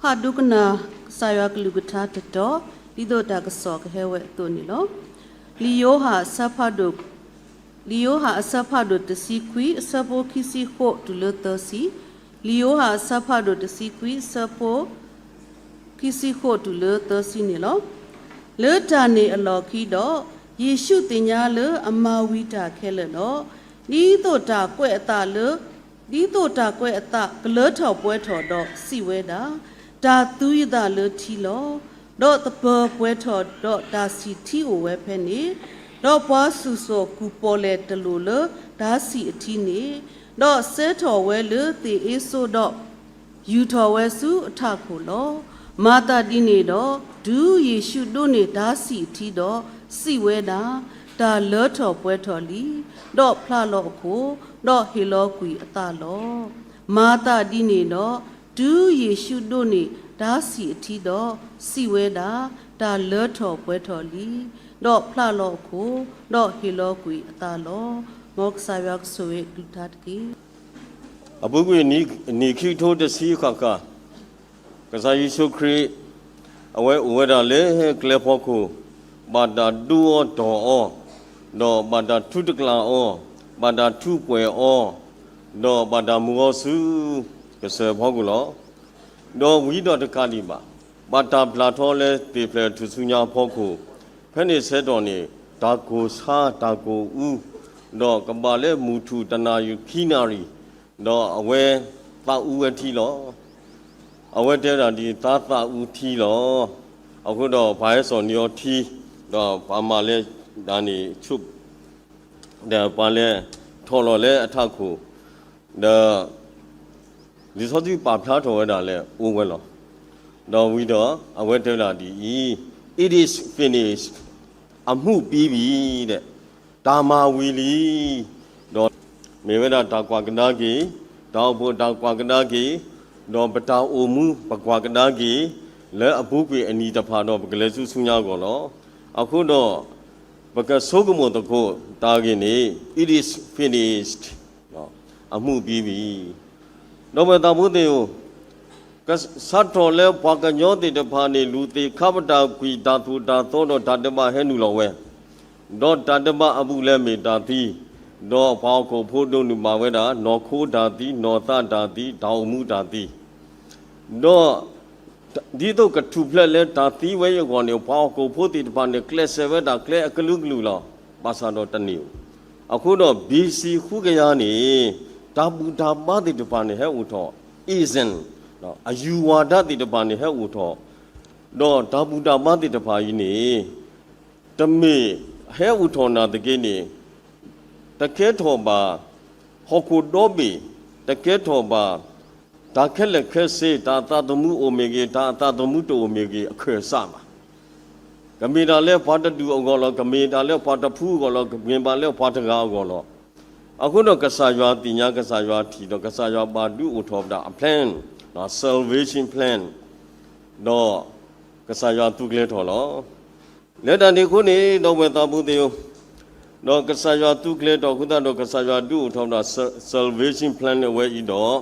ပကဒိကနၣ်ကစၢ်ယွၤကလုၢ်ကထါတတီၤ, ဒ်သိးတၢ်ကစီၣ်ကဟဲဝဲအသိးန့ၣ်လီၤ. လံာ်ယိၤဟၣ်အဆၢဖးဒိၣ်, လံာ်ယိၤဟၣ်အဆၢဖးဒိၣ်တဆံခွံ အဆၢဖိခံဆံဃိးတုၤလၢသၢဆံ, လံာ်ယိၤဟၣ်အဆၢဖးဒိၣ်တဆံခွံ အဆၢဖိ ခံဆံဃိးတုၤလၢသၢဆံန့ၣ်လီၤ. လၢတၢ်န့ၣ်အလီၢ်ခံဒီး, ယ့ၣ်ၡူးသ့ၣ်ညါလၢအမၤဝံၤတၢ်ခဲလၢာ်ဒီး, ဒ်သိးတၢ်ကွဲးအသးလၢ ဒ်သိးတၢ်ကွဲးအသးကလၢထီၣ်ပှဲၤထီၣ်ဒီးစံးဝဲဒၣ်, တၢ်သူယသးလၢထံလီၤ. ဒီးသပၢၤပှဲၤထီၣ်ဒီးတၢ်ဆံၣ်ထံအိၣ်ဝဲဖဲန့ၣ်, ဒီးပှၤစူၢ်စိာ်ကူၣ်ပီၣ်လဲၣ်တလိာ်လၢတၢ်ဆံၣ်အထံန့ၣ်, ဒီးစဲထီၣ်ဝဲလၢသ့ၣ်အ့စိဒီး ယူာ်ထီၣ်ဝဲဆူအထးခိၣ်လီၤ. မၤသးဒ်န့ၣ်ဒီး, တုၤယ့ၣ်ၡူးဒိးန့ၢ်တၢ်ဆံၣ်အထံဒီး, စံးဝဲဒၣ်, တၢ်လၢထီၣ်ပှဲၤထီၣ်လံ, ဒီးဖျါလီၤအခိၣ်, ဒီးဟ့ၣ်လီၤကွံာ်အသးလီၤ. မၤသးဒ်န့ၣ်ဒီး, တုၤယ့ၣ်ၡူးဒိးန့ၢ်တၢ်ဆံၣ်အထံဒီး, စံးဝဲဒၣ်, တၢ်လၢထီၣ်ပှဲၤထီၣ်လံ, ဒီးဖျါလီၤအခိၣ်, ဒီးဟ့ၣ်လီၤကွံာ်အသးလီၤ. မ်ကစၢ်ယွၤကဆိၣ်ဂ့ၤအကလုၢ်ကထါတက့ၢ်. အပူၤကွံာ်နံၣ်ခံကထိတဆံဃၣ်ဃၣ်, ကစၢ်ယ့ၣ်ၡူးခရံာ် အဝဲအိၣ်ဝဲဒၣ်လၢကျဲဖီခိၣ်, ဘၣ်တၢ်ဒိအီၤတီၢ်အီၤ, ဒီးဘၣ်တၢ်ထူတကျးအီၤ, ဘၣ်တၢ်ထူပှဲၤအီၤ, ဒီးဘၣ်တၢ်မူအီၤဆူကစၢၢ်ဖီခိၣ်လီၤ. ဒီးဝံၤဒီးတကးဒံးဘၣ်, ဘၣ်တၢ်ပျၢ်ထီလၢသ့ၣ်ဖျၢၣ်ထူၣ်စုညါအဖီခိၣ်, ဖဲန့ၣ်ဆၢကတီၢ်န့ၣ် တၢ်ကိၢ်ဆါတၢ်ကိၢ်အူ, ဒီးကဘၣ်လၢမုၢ်ထူၣ်တနၣ်ရံၣ်ခံနၣ်ရံၣ်, ဒီးအဝဲသးအူဝဲထံလီၤ. အဝဲတဲဝဲဒၣ်ဒ်အံၤ, တၢ်သးအူထံလီၤ. အဃိဒီးပှၤဟဲစိာ်န့ၢ်အီၤထံ, ဒီးပှၤမၤလဲၤဒၣ်န့ၣ်ဆူၣ်, ဒီးပှၤလဲၤထီၣ်လီၤလၢအထးခိၣ်, ဒီး လံာ်စီဆှံပာ်ဖျါထီၣ်ဝဲဒၣ်လၢအအိၣ်ဝဲလီၤ. ဒီးဝံၤဒီးအဝဲတဲဝဲဒၣ်ဒ်အံၤ, It is finished, အမှုပြီးပြီ, တၢ်မၤဝံၤလံ. ဒီးမ့ၢ်ဝဲဒၣ်တၢ်ကွၢ်ကဒါက့ၤ, တၢ်အိၣ်ဖှိၣ်တၢ်ကွၢ်ကဒါက့ၤ, ဒီးပတၢ်အိၣ်မူပကွၢ်ကဒါက့ၤ, လၢအပူၤကွံာ်အနံၣ်တဖၣ်ဒီးပကလဲၤဆူဆူညါအဂီၢ်လီၤ. အဃိဒီး ပကဆိကမိၣ်သကိးတၢ်ဂ့ၢ်န့ၣ် It is finished, အမှုပြီးပြီ. ဒီပုၢ်ဝဲၢ်သးဖိသ့ၣ်ဧၢ, စးထီၣ်လၢပှၤကညီသ့ၣ်တဖၣ်န့ၣ် လူၤသ့ၣ်ခါပတာ်ကွံာ်တၢ်သိၣ်တၢ်သီဒီးတၢ်ဒဲးဘးဟဲနုာ်လီၤဝဲ, ဒီးတၢ်ဒဲးဘးအဘူးအလဲမ့ၢ်တၢ်သံ, ဒီးပှၤဟီၣ်ခိၣ်ဖိဒိးန့ၢ်ဘၣ်ဝဲဒၣ် နီၢ်ခိတၢ်သံ, နီၢ်သးတၢ်သံ, တၢ်အိၣ်မူတၢ်သံ, ဒီး ဒ်သိးကထူၣ်ဖျဲးလၢတၢ်သံဝဲအံၤအဂီၢ်န့ၣ် ပှၤဟီၣ်ခိၣ်ဖိသ့ၣ်တဖၣ်န့ၣ် ကျဲးစၢးဝဲဒၣ်ကျဲအကလုာ်ကလုာ်လီၤ. ဘၣ်ဆၣ်ဒီးတန့ၢ်ဧိၤ. အဃိဒီး ဘီၣ်စံဃုကယၤန့ၣ် တၢ်ဘူၣ်တၢ်ဘါသ့ၣ်တဖၣ်န့ၣ် ဟဲအိၣ်ထီၣ်, အံၣ်စၣ်, အယူၤဝါဒသ့ၣ်တဖၣ်န့ၣ် ဟဲအိၣ်ထီၣ်, ဒီးတၢ်ဘူၣ်တၢ်ဘါသ့ၣ်တဖၣ်အံၤန့ၣ် တမ့ၢ်ဟဲအိၣ်ထီၣ်နာ်သက့န့ၣ် တကဲထီၣ်ဘၣ် ဟီၣ်ခိၣ်ဒီဘ့ၣ်, တကဲထီၣ်ဘၣ် တၢ်ခဲလၢာ်ခဲဆ့, တၢ်အသးသမူအိၣ်မ့ၢ်ဂ့ၤ, တၢ်အသးသမူတအိၣ်မ့ၢ်ဂ့ၤ, အခၢၣ်စးဘၣ်. ကမ့ၢ်တၢ်လၢပှၤတဒူၣ်အဂီၢ်လီၤ, ကမ့ၢ်တၢ်လၢပှၤတဖုအဂီၢ်လီၤ, ကမ့ၢ်ဘၣ်လၢပှၤတဂၤအဂီၢ်လီၤ. အဃိဒီးကစၢ်ယွၤသ့ၣ်ညါ, ကစၢ်ယွၤထံၣ်ဒီး ကစၢ်ယွၤဘၣ်ဒုးအိၣ်ထီၣ်ဝဲဒၣ်အ plan, salvation plan, ဒီးကစၢ်ယွၤသူကျဲၤထီၣ်လီၤ. လၢတၢ်န့ၣ်အဃိန့ၣ် ဒီပုၢ်ဝဲၢ်သးဘိသ့ၣ်ဧၢ, ဒီးကစၢ်ယွၤသူကျဲၤထီၣ်အဃိသတးဒီး ကစၢ်ယွၤဒုးအိၣ်ထီၣ်ဝဲဒၣ် salvation plan အဝဲအံၤဒီး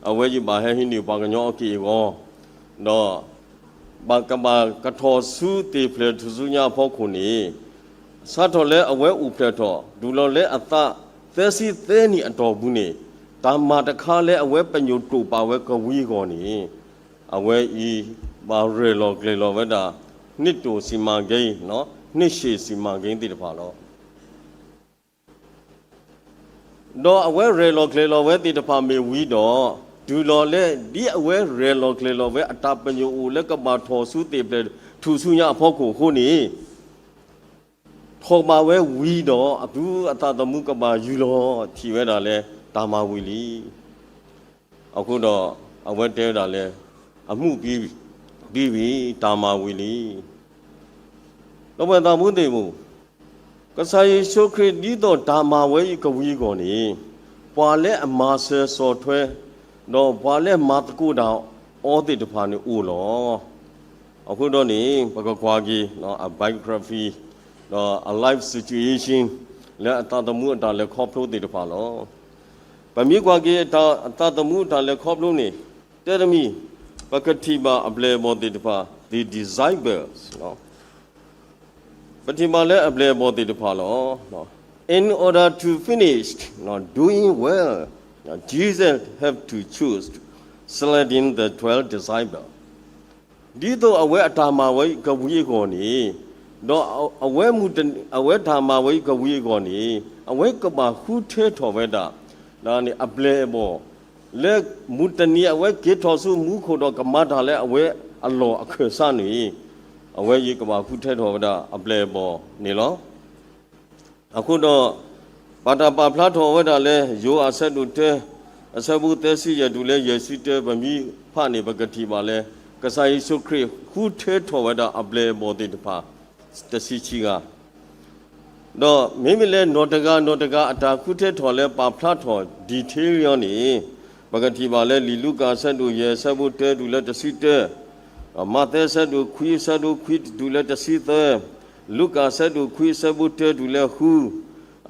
အဝဲအံၤဘၣ်ဟဲဟံးန့ၢ်ပှၤကညီအက့ၢ်အဂီၤ, ဒီးဘၣ်ကဘၣ်ကထီၣ်ဆူသ့ၣ်ဖျၢၣ်ထူၣ်စုညါအဖီခိၣ်န့ၣ်, စးထီၣ်လၢအဝဲအိၣ်ဖျဲၣ်ထီၣ် တုၤလီၤလၢအသးသၢဆံသၢနံၣ်အတီၢ်ပူၤန့ၣ်, တၢ်မၤတခါလၢအဝဲပညိၣ်တိာ်ပာ်ဝဲကဝံၤအဂီၢ်န့ၣ် အဝဲအံၤဘၣ်ရဲၣ်လီၤကျဲၤလီၤဝဲဒၣ် နှစ်တိုစီမံကိန်း, နှစ်ရှည်စီမံကိန်း သ့ၣ်တဖၣ်လီၤ. ဒီးအဝဲရဲၣ်လီၤကျဲၤလီၤဝဲသ့ၣ်တဖၣ်မ့ၢ်ဝံၤဒီး, တုၤလီၤလၢဒ်အဝဲရဲၣ်လီၤကျဲၤလီၤဝဲအတၢ်ပညိၣ်အိၣ်လၢကဘၣ်ထီၣ်ဆူသ့ၣ်ဖျၢၣ်ထူၣ်စုညါအဖီခိၣ်အဃိန့ၣ်, ထီၣ်ဘးဝဲဝံၤဒီး အသူအသးသမူကဘၣ်ယူၤလီၤ, ထံၣ်ဝဲဒၣ်လၢတၢ်မၤဝံၤလံ. အဃိဒီးအဝဲတဲဝဲဒၣ်လၢ အမှုပြီးပြီ, တၢ်မၤဝံၤလံ. ဒီပုၢ်ဝဲၢ်သးဘိသ့ၣ်ဧၢ, ကစၢ်ယ့ၣ်ၡူးခရံာ်ဒ်သိးတၢ်မၤဝဲအံၤကဝံၤအဂီၢ်န့ၣ်, ပှၤလၢအမၤစၢၤဆီၣ်ထွဲ, ဒီးပှၤလၢမၤသကိးတၢ်အီၤသ့ၣ်တဖၣ်န့ၣ်အိၣ်လီၤ. အဃိဒီးန့ၣ် ပကကွၢ်က့ၤအ biography, ဒီးအ life situation လၢအသးသမူအတၢ်လဲၤခီဖျိသ့ၣ်တဖၣ်လီၤ. ပမ့ၢ်ကွၢ်က့ၤအသးသမူအတၢ်လဲၤခီဖျိန့ၣ်, တၢ်တမံၤ, ပကထံၣ်ဘၣ်အပျဲၢ်အဘီၣ်သ့ၣ်တဖၣ် the disciples ပထံၣ်ဘၣ်လၢအပျဲၢ်အဘီၣ်သ့ၣ်တဖၣ်လီၤ. In order to finish doing well, Jesus have to choose selecting the twelve disciples. ဒ်သိးအဝဲအတၢ်မၤဝဲအံၤကဝံၤအဂီၢ်န့ၣ်, ဒီးအဝဲမုၢ်တနံၤ အဝဲတၢ်မၤဝဲအံၤကဝံၤအဂီၢ်န့ၣ်, အဝဲကဘၣ်ဃုထၢထီၣ်ဝဲဒၣ် ဒ်န့ၣ်အပျဲၢ်အဘီၣ် လၢမုၢ်တနံၤအဝဲက့ၤထီၣ်ဆူမူခိၣ်ဒီးကမၤတၢ်လၢအဝဲအလီၢ်အခၢၣ်စးန့ၣ်, အဝဲအံၤကဘၣ်ဃုထၢထီၣ်ဝဲဒၣ်အပျဲၢ်အဘီၣ်န့ၣ်လီၤ. အဃိဒီး ဘၣ်တၢ်ပာ်ဖျါထီၣ်ဝဲဒၣ်လၢ ယိၤဟၣ်အဆၢဒိၣ်တၢ အဆၢဖိသၢဆံယဲၢ်တုၤလၢယဲၢ်ဆံတၢ ပမ့ၢ်ဖးန့ၣ် ပကထံၣ်ဘၣ်လၢ ကစၢ်ယ့ၣ်ၡူးခရံာ်ဃုထၢထီၣ်ဝဲဒၣ်အပျဲၢ်အဘီၣ်သ့ၣ်တဖၣ် တဆံခံဂၤ ဒီးမ့မ့ၢ်လၢနီၢ်တဂၤနီၢ်တဂၤအတၢ်ဃုထၢထီၣ်လၢပာ်ဖျါထီၣ် detail အီၤန့ၣ်, ပကထံၣ်ဘၣ်လၢလံာ်လူၤကၣ်အဆၢဒိၣ်ယဲၢ် အဆၢဖိတၢတုၤလၢတဆံတၢ, မးသဲအဆၢဒိၣ်ခွံ အဆၢဒိၣ်ခွံတုၤလၢတဆံသၢ, လူၤကၣ်အဆၢဒိၣ်ခွံ အဆၢဖိတၢတုၤလၢဃု,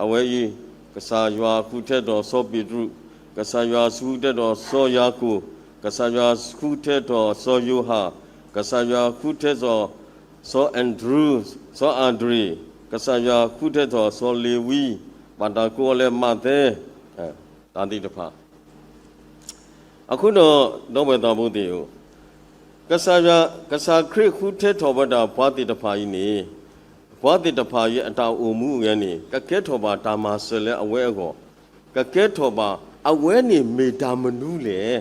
အဝဲအံၤ ကစၢ်ယွၤဃုထၢထီၣ်စီၤပ့းတရူး, ကစၢ်ယွၤဃုထၢထီၣ်စီၤယၤကိာ်, ကစၢ်ယွၤဃုထၢထီၣ်စီၤယိၤဟၣ်, ကစၢ်ယွၤဃုထၢထီၣ် စီၤအဲၣ်ဒြူး, စီၤအၤဒြ့း, ကစၢ်ယွၤဃုထၢထီၣ်စီၤလ့ၤဝံ, ဘၣ်တၢ်ကိးအီၤလၢမးသဲ, တၢ်သ့ၣ်တဖၣ်. အဃိဒီး ဒီပုၢ်ဝဲၢ်သးဘိသ့ၣ်ဧၢ, ကစၢ်ယွၤ ကစၢ်ခရံာ်ဃုထၢထီၣ်ဝဲဒၣ်ပှၤသ့ၣ်တဖၣ်အံၤန့ၣ်, ပှၤသ့ၣ်တဖၣ်အံၤအတၢ်အိၣ်မူအဂ့ၢ်န့ၣ် ကကဲထီၣ်ဘၣ်တၢ်မၤစၢၤလၢအဝဲအဂီၢ်, ကကဲထီၣ်ဘၣ် အဝဲန့ၣ်မ့ၢ်တၢ်မနုၤလဲၣ်,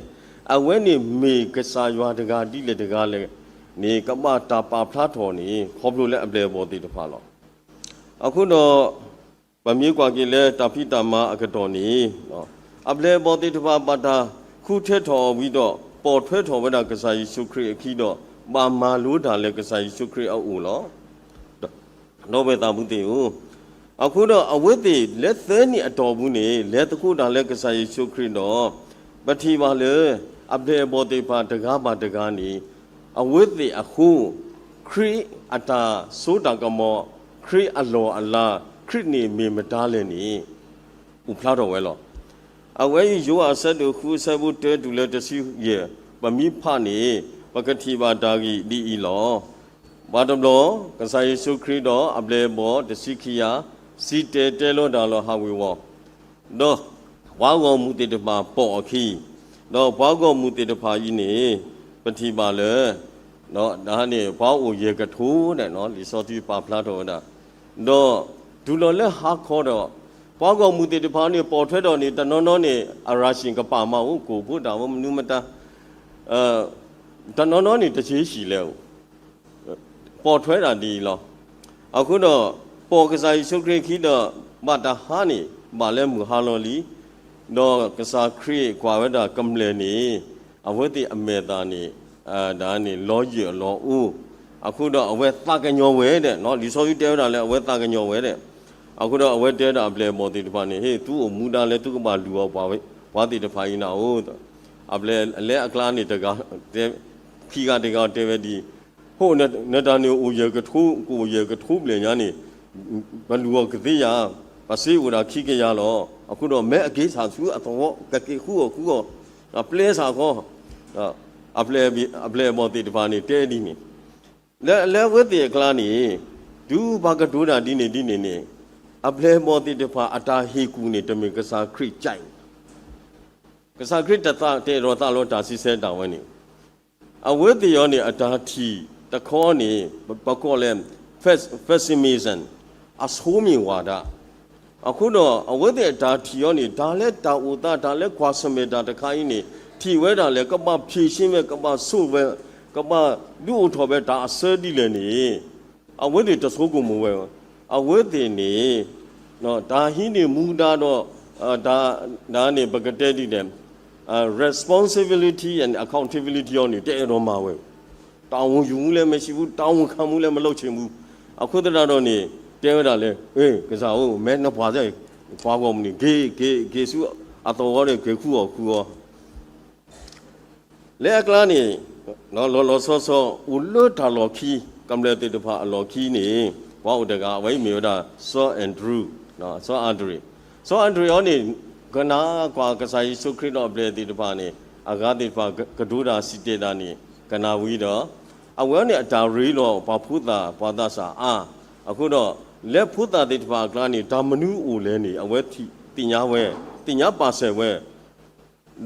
အဝဲန့ၣ်မ့ၢ်ကစၢ်ယွၤတဂၤဒ်လဲၣ်တဂၤလဲၣ်န့ၣ် ကဘၣ်တၢ်ပာ်ဖျါထီၣ်န့ၣ် ခီဖျိလၢအပျဲၢ်အဘီၣ်သ့ၣ်တဖၣ်လီၤ. အဃိဒီး ပမ့ၢ်ကွၢ်က့ၤလၢတၢ်ဖံးတၢ်မၤအကတီၢ်န့ၣ်, အပျဲၢ်အဘီၣ်သ့ၣ်တဖၣ်ဘၣ်တၢ်ဃုထၢထီၣ်အီၤဝံၤဒီး ပိာ်ထွဲထီၣ်ဝဲဒၣ်ကစၢ်ယ့ၣ်ၡူးခရံာ်အခံဒီး ဘၣ်မၤလိတၢ်လၢကစၢ်ယ့ၣ်ၡူးခရံာ်အအိၣ်လီၤ. ဒီပုၢ်ဝဲၢ်သးဘိသ့ၣ်ဧၢ, အဃိဒီးအဝဲသ့ၣ်လၢသၢနံၣ်အတီၢ်ပူၤန့ၣ် လဲၤသကိးတၢ်လၢကစၢ်ယ့ၣ်ၡူးခရံာ်ဒီး ပထံၣ်ဘၣ်လၢ အပျဲၢ်အဘီၣ်သ့ၣ်တဖၣ်တဂၤဘၣ်တဂၤန့ၣ် အဝဲသ့ၣ်အဃိ ခရံာ်အတၢ်စိတၢ်ကမီၤ, ခရံာ်အလီၢ်အလၤ, ခရံာ်န့ၣ်မ့ၢ်မတၤလဲၣ်န့ၣ် အိၣ်ဖျါထီၣ်ဝဲလီၤ. အဝဲအံၤယိၤဟၣ်အဆၢဒိၣ်ဃုအဆၢဖိတၢတုၤလၢတဆံယဲၢ် ပမ့ၢ်ဖးန့ၣ် ပကထံၣ်ဘၣ်တၢ်ဂ့ၢ်ဒ်အံၤလီၤ. ဘၣ်တဘျီ ကစၢ်ယ့ၣ်ၡူးခရံာ်ဒီးအပျဲၢ်အဘီၣ်တဆံခံဂၤ စံၣ်တဲၤတဲလီၤတၢ်လီၤဟးဝ့ၤဝီၤ, ဒီးပှၤဂီၢ်မုၢ်သ့ၣ်တဖၣ်ပိာ်အခံ, ဒီးပှၤဂီၢ်မုၢ်သ့ၣ်တဖၣ်အံၤန့ၣ် ပထံၣ်ဘၣ်လၢ ဒ်န့ၣ် ပှၤအိၣ်ယဲၢ်ကထိဒဲး လံာ်စီဆှံပာ်ဖျါထီၣ်ဝဲဒၣ်, ဒီးတုၤလီၤလၢဟါခီဒီး ပှၤဂီၢ်မုၢ်သ့ၣ်တဖၣ်န့ၣ် ပိာ်ထွဲဒီးန့ၣ် တနီၤနီၤန့ၣ် အရၤၡံၣ်ကပာ်မးအိၣ် ကိၣ်ဖိတၢ်ဖိမနုၤမတၤ တနီၤနီၤန့ၣ် တဆံးဆံးလဲၣ်အိၣ်, ပိာ်ထွဲဒၣ်ဒ်အံၤလီၤ. အဃိဒီး ပိာ်ကစၢ်ယ့ၣ်ၡူးခရံာ်ခံဒီး ဘၣ်တဟါန့ၣ် ဘၣ်လၢမုၢ်ဟါလီၤလံ, ဒီးကစၢ်ခရံာ်ကွၢ်ဝဲဒၣ်ကမျၢၢ်န့ၣ် အဝဲသ့ၣ်အမဲာ်သၣ်န့ၣ် ဒ်န့ၣ် လီၤယၢၢ်လီၤအူ, အဃိဒီးအဝဲသးကညီၤဝဲဒၣ်, လံာ်စီဆှံတဲဝဲဒၣ်လၢအဝဲသးကညီၤဝဲဒၣ်, အဃိဒီးအဝဲတဲဒၣ်အပျဲၢ်အဘီၣ်သ့ၣ်တဖၣ်န့ၣ် ဟ့ၣ်သုအိၣ်မူဒါလၢသုကဘၣ်လုၢ်အီၣ်ပှၤသ့ၣ်တဖၣ်အံၤနၤဧိၤ, အပျဲၢ်လၢအကျါန့ၣ်တဂၤ, ခံဂၤတဂၤတဲဝဲဒ်အံၤ, ဟိၣ်နတၢ်န့ၣ်အိၣ်ယဲၢ်ကထိ, ကအိၣ်ယဲၢ်ကထိဘျဲၣ်ညါန့ၣ် ပလုၢ်အီၣ်ကသ့ယၤ, ပစ့အိၣ်ဒၣ်ခံကယၤလီၤ. အဃိဒီးမ့ၢ်အက့ၤဆၣ်ဆူအသဝီ ကက့ၤဃုအီၣ်ဃုအီၣ်, ပျဲဆၣ်ခီ, အပျဲၢ်အဘီၣ်သ့ၣ်တဖၣ်န့ၣ်တဲဒ်န့ၣ်, လၢအဝဲသ့ၣ်အကျါန့ၣ် တုၤပှၤကတိၤတၢ်ဒ်န့ၣ်ဒ်န့ၣ်န့ၣ်, အပျဲၢ်အဘီၣ်သ့ၣ်တဖၣ်အတၢ်ဟ့ၣ်ကူၣ်န့ၣ် တမ့ၢ်ကစၢ်ခရံာ်ကၠဲး, ကစၢ်ခရံာ်တသးတအဲၣ်ဒိးသးလီတၢ်စံးဆၢတၢ်ဝဲန့ၣ်, အဝဲသ့ၣ်အံၤန့ၣ် အတၢ်ထံၣ်တခီန့ၣ် ပကိးလၢ pessimism အဆိမ့ၢ်ဝၤဒၣ်, အဃိဒီး အဝဲသ့ၣ်အတၢ်ထံၣ်အံၤန့ၣ် တၢ်လၢတၢ်အိၣ်သး တၢ်လၢကွၢ်ဆၢၣ်မဲာ်တၢ်တခါအံၤန့ၣ် ထံၣ်ဝဲဒၣ်လၢ ကဘၣ်ဖြေရှင်းဝဲ, ကဘၣ်ဆိၣ်ဝဲ, ကဘၣ်ဒုးအိၣ်ထီၣ်ဝဲတၢ်အစၢဒ်လဲၣ်န့ၣ် အဝဲသ့ၣ်တဆိကမိၣ်ဝဲ, အဝဲသ့ၣ်န့ၣ် တၢ်ဟံးန့ၢ်မူဒါဒီး တၢ်န့ၣ် ပကတဲဒ်လဲၣ်, responsibility and accountability အံၤန့ၣ် တအဲၣ်ဒိးမၤဝဲ, တာဝန်ယူမှုလည်းမရှိဘူး, တာဝန်ခံမှုလည်းမလုပ်ချင်ဘူး. အဃိသတးဒီးန့ၣ် တဲဝဲဒၣ်လၢ ကစၢ်ဧၢ, မ့ၢ်နပှၤ, ပှၤဂီၢ်မုၢ်န့ၣ် က့ၤ, က့ၤ, က့ၤဆူအသဝီန့ၣ် က့ၤဃုအီၣ်ဃုအီ လၢအကျါန့ၣ် လီၤလီၤဆီဆီ အိၣ်လၢတၢ်လီၢ်ခံ, ကမျၢၢ်သ့ၣ်တဖၣ်အလီၢ်ခံန့ၣ် ပှၤအိၣ်တဂၤ အဝဲအံၤမ့ၢ်ဝဲဒၣ် စီၤအဲၣ်ဒြူး, စီၤအၤဒြ့း, စီၤအၤဒြ့းအံၤန့ၣ် ကနၣ်ကွၢ်ကစၢ်ယ့ၣ်ၡူးခရံာ်ဒီးအပျဲၢ်သ့ၣ်တဖၣ်န့ၣ် အဂၤသ့ၣ်တဖၣ်ကတိၤတၢ်စံၣ်တဲၤတၢ်န့ၣ် ကနၣ်ဝံၤဒီး အဝဲန့ၣ်အတၢ်ရ့လိာ်ပှၤဖိသၣ်ပှၤသးစၢ်အါ, အဃိဒီး လၢဖိသၣ်သ့ၣ်တဖၣ်အကျါန့ၣ် တၢ်မနုၤအိၣ်လဲၣ်န့ၣ် အဝဲသ့ၣ်ညါဝဲ, သ့ၣ်ညါပာ်စၢၤဝဲ,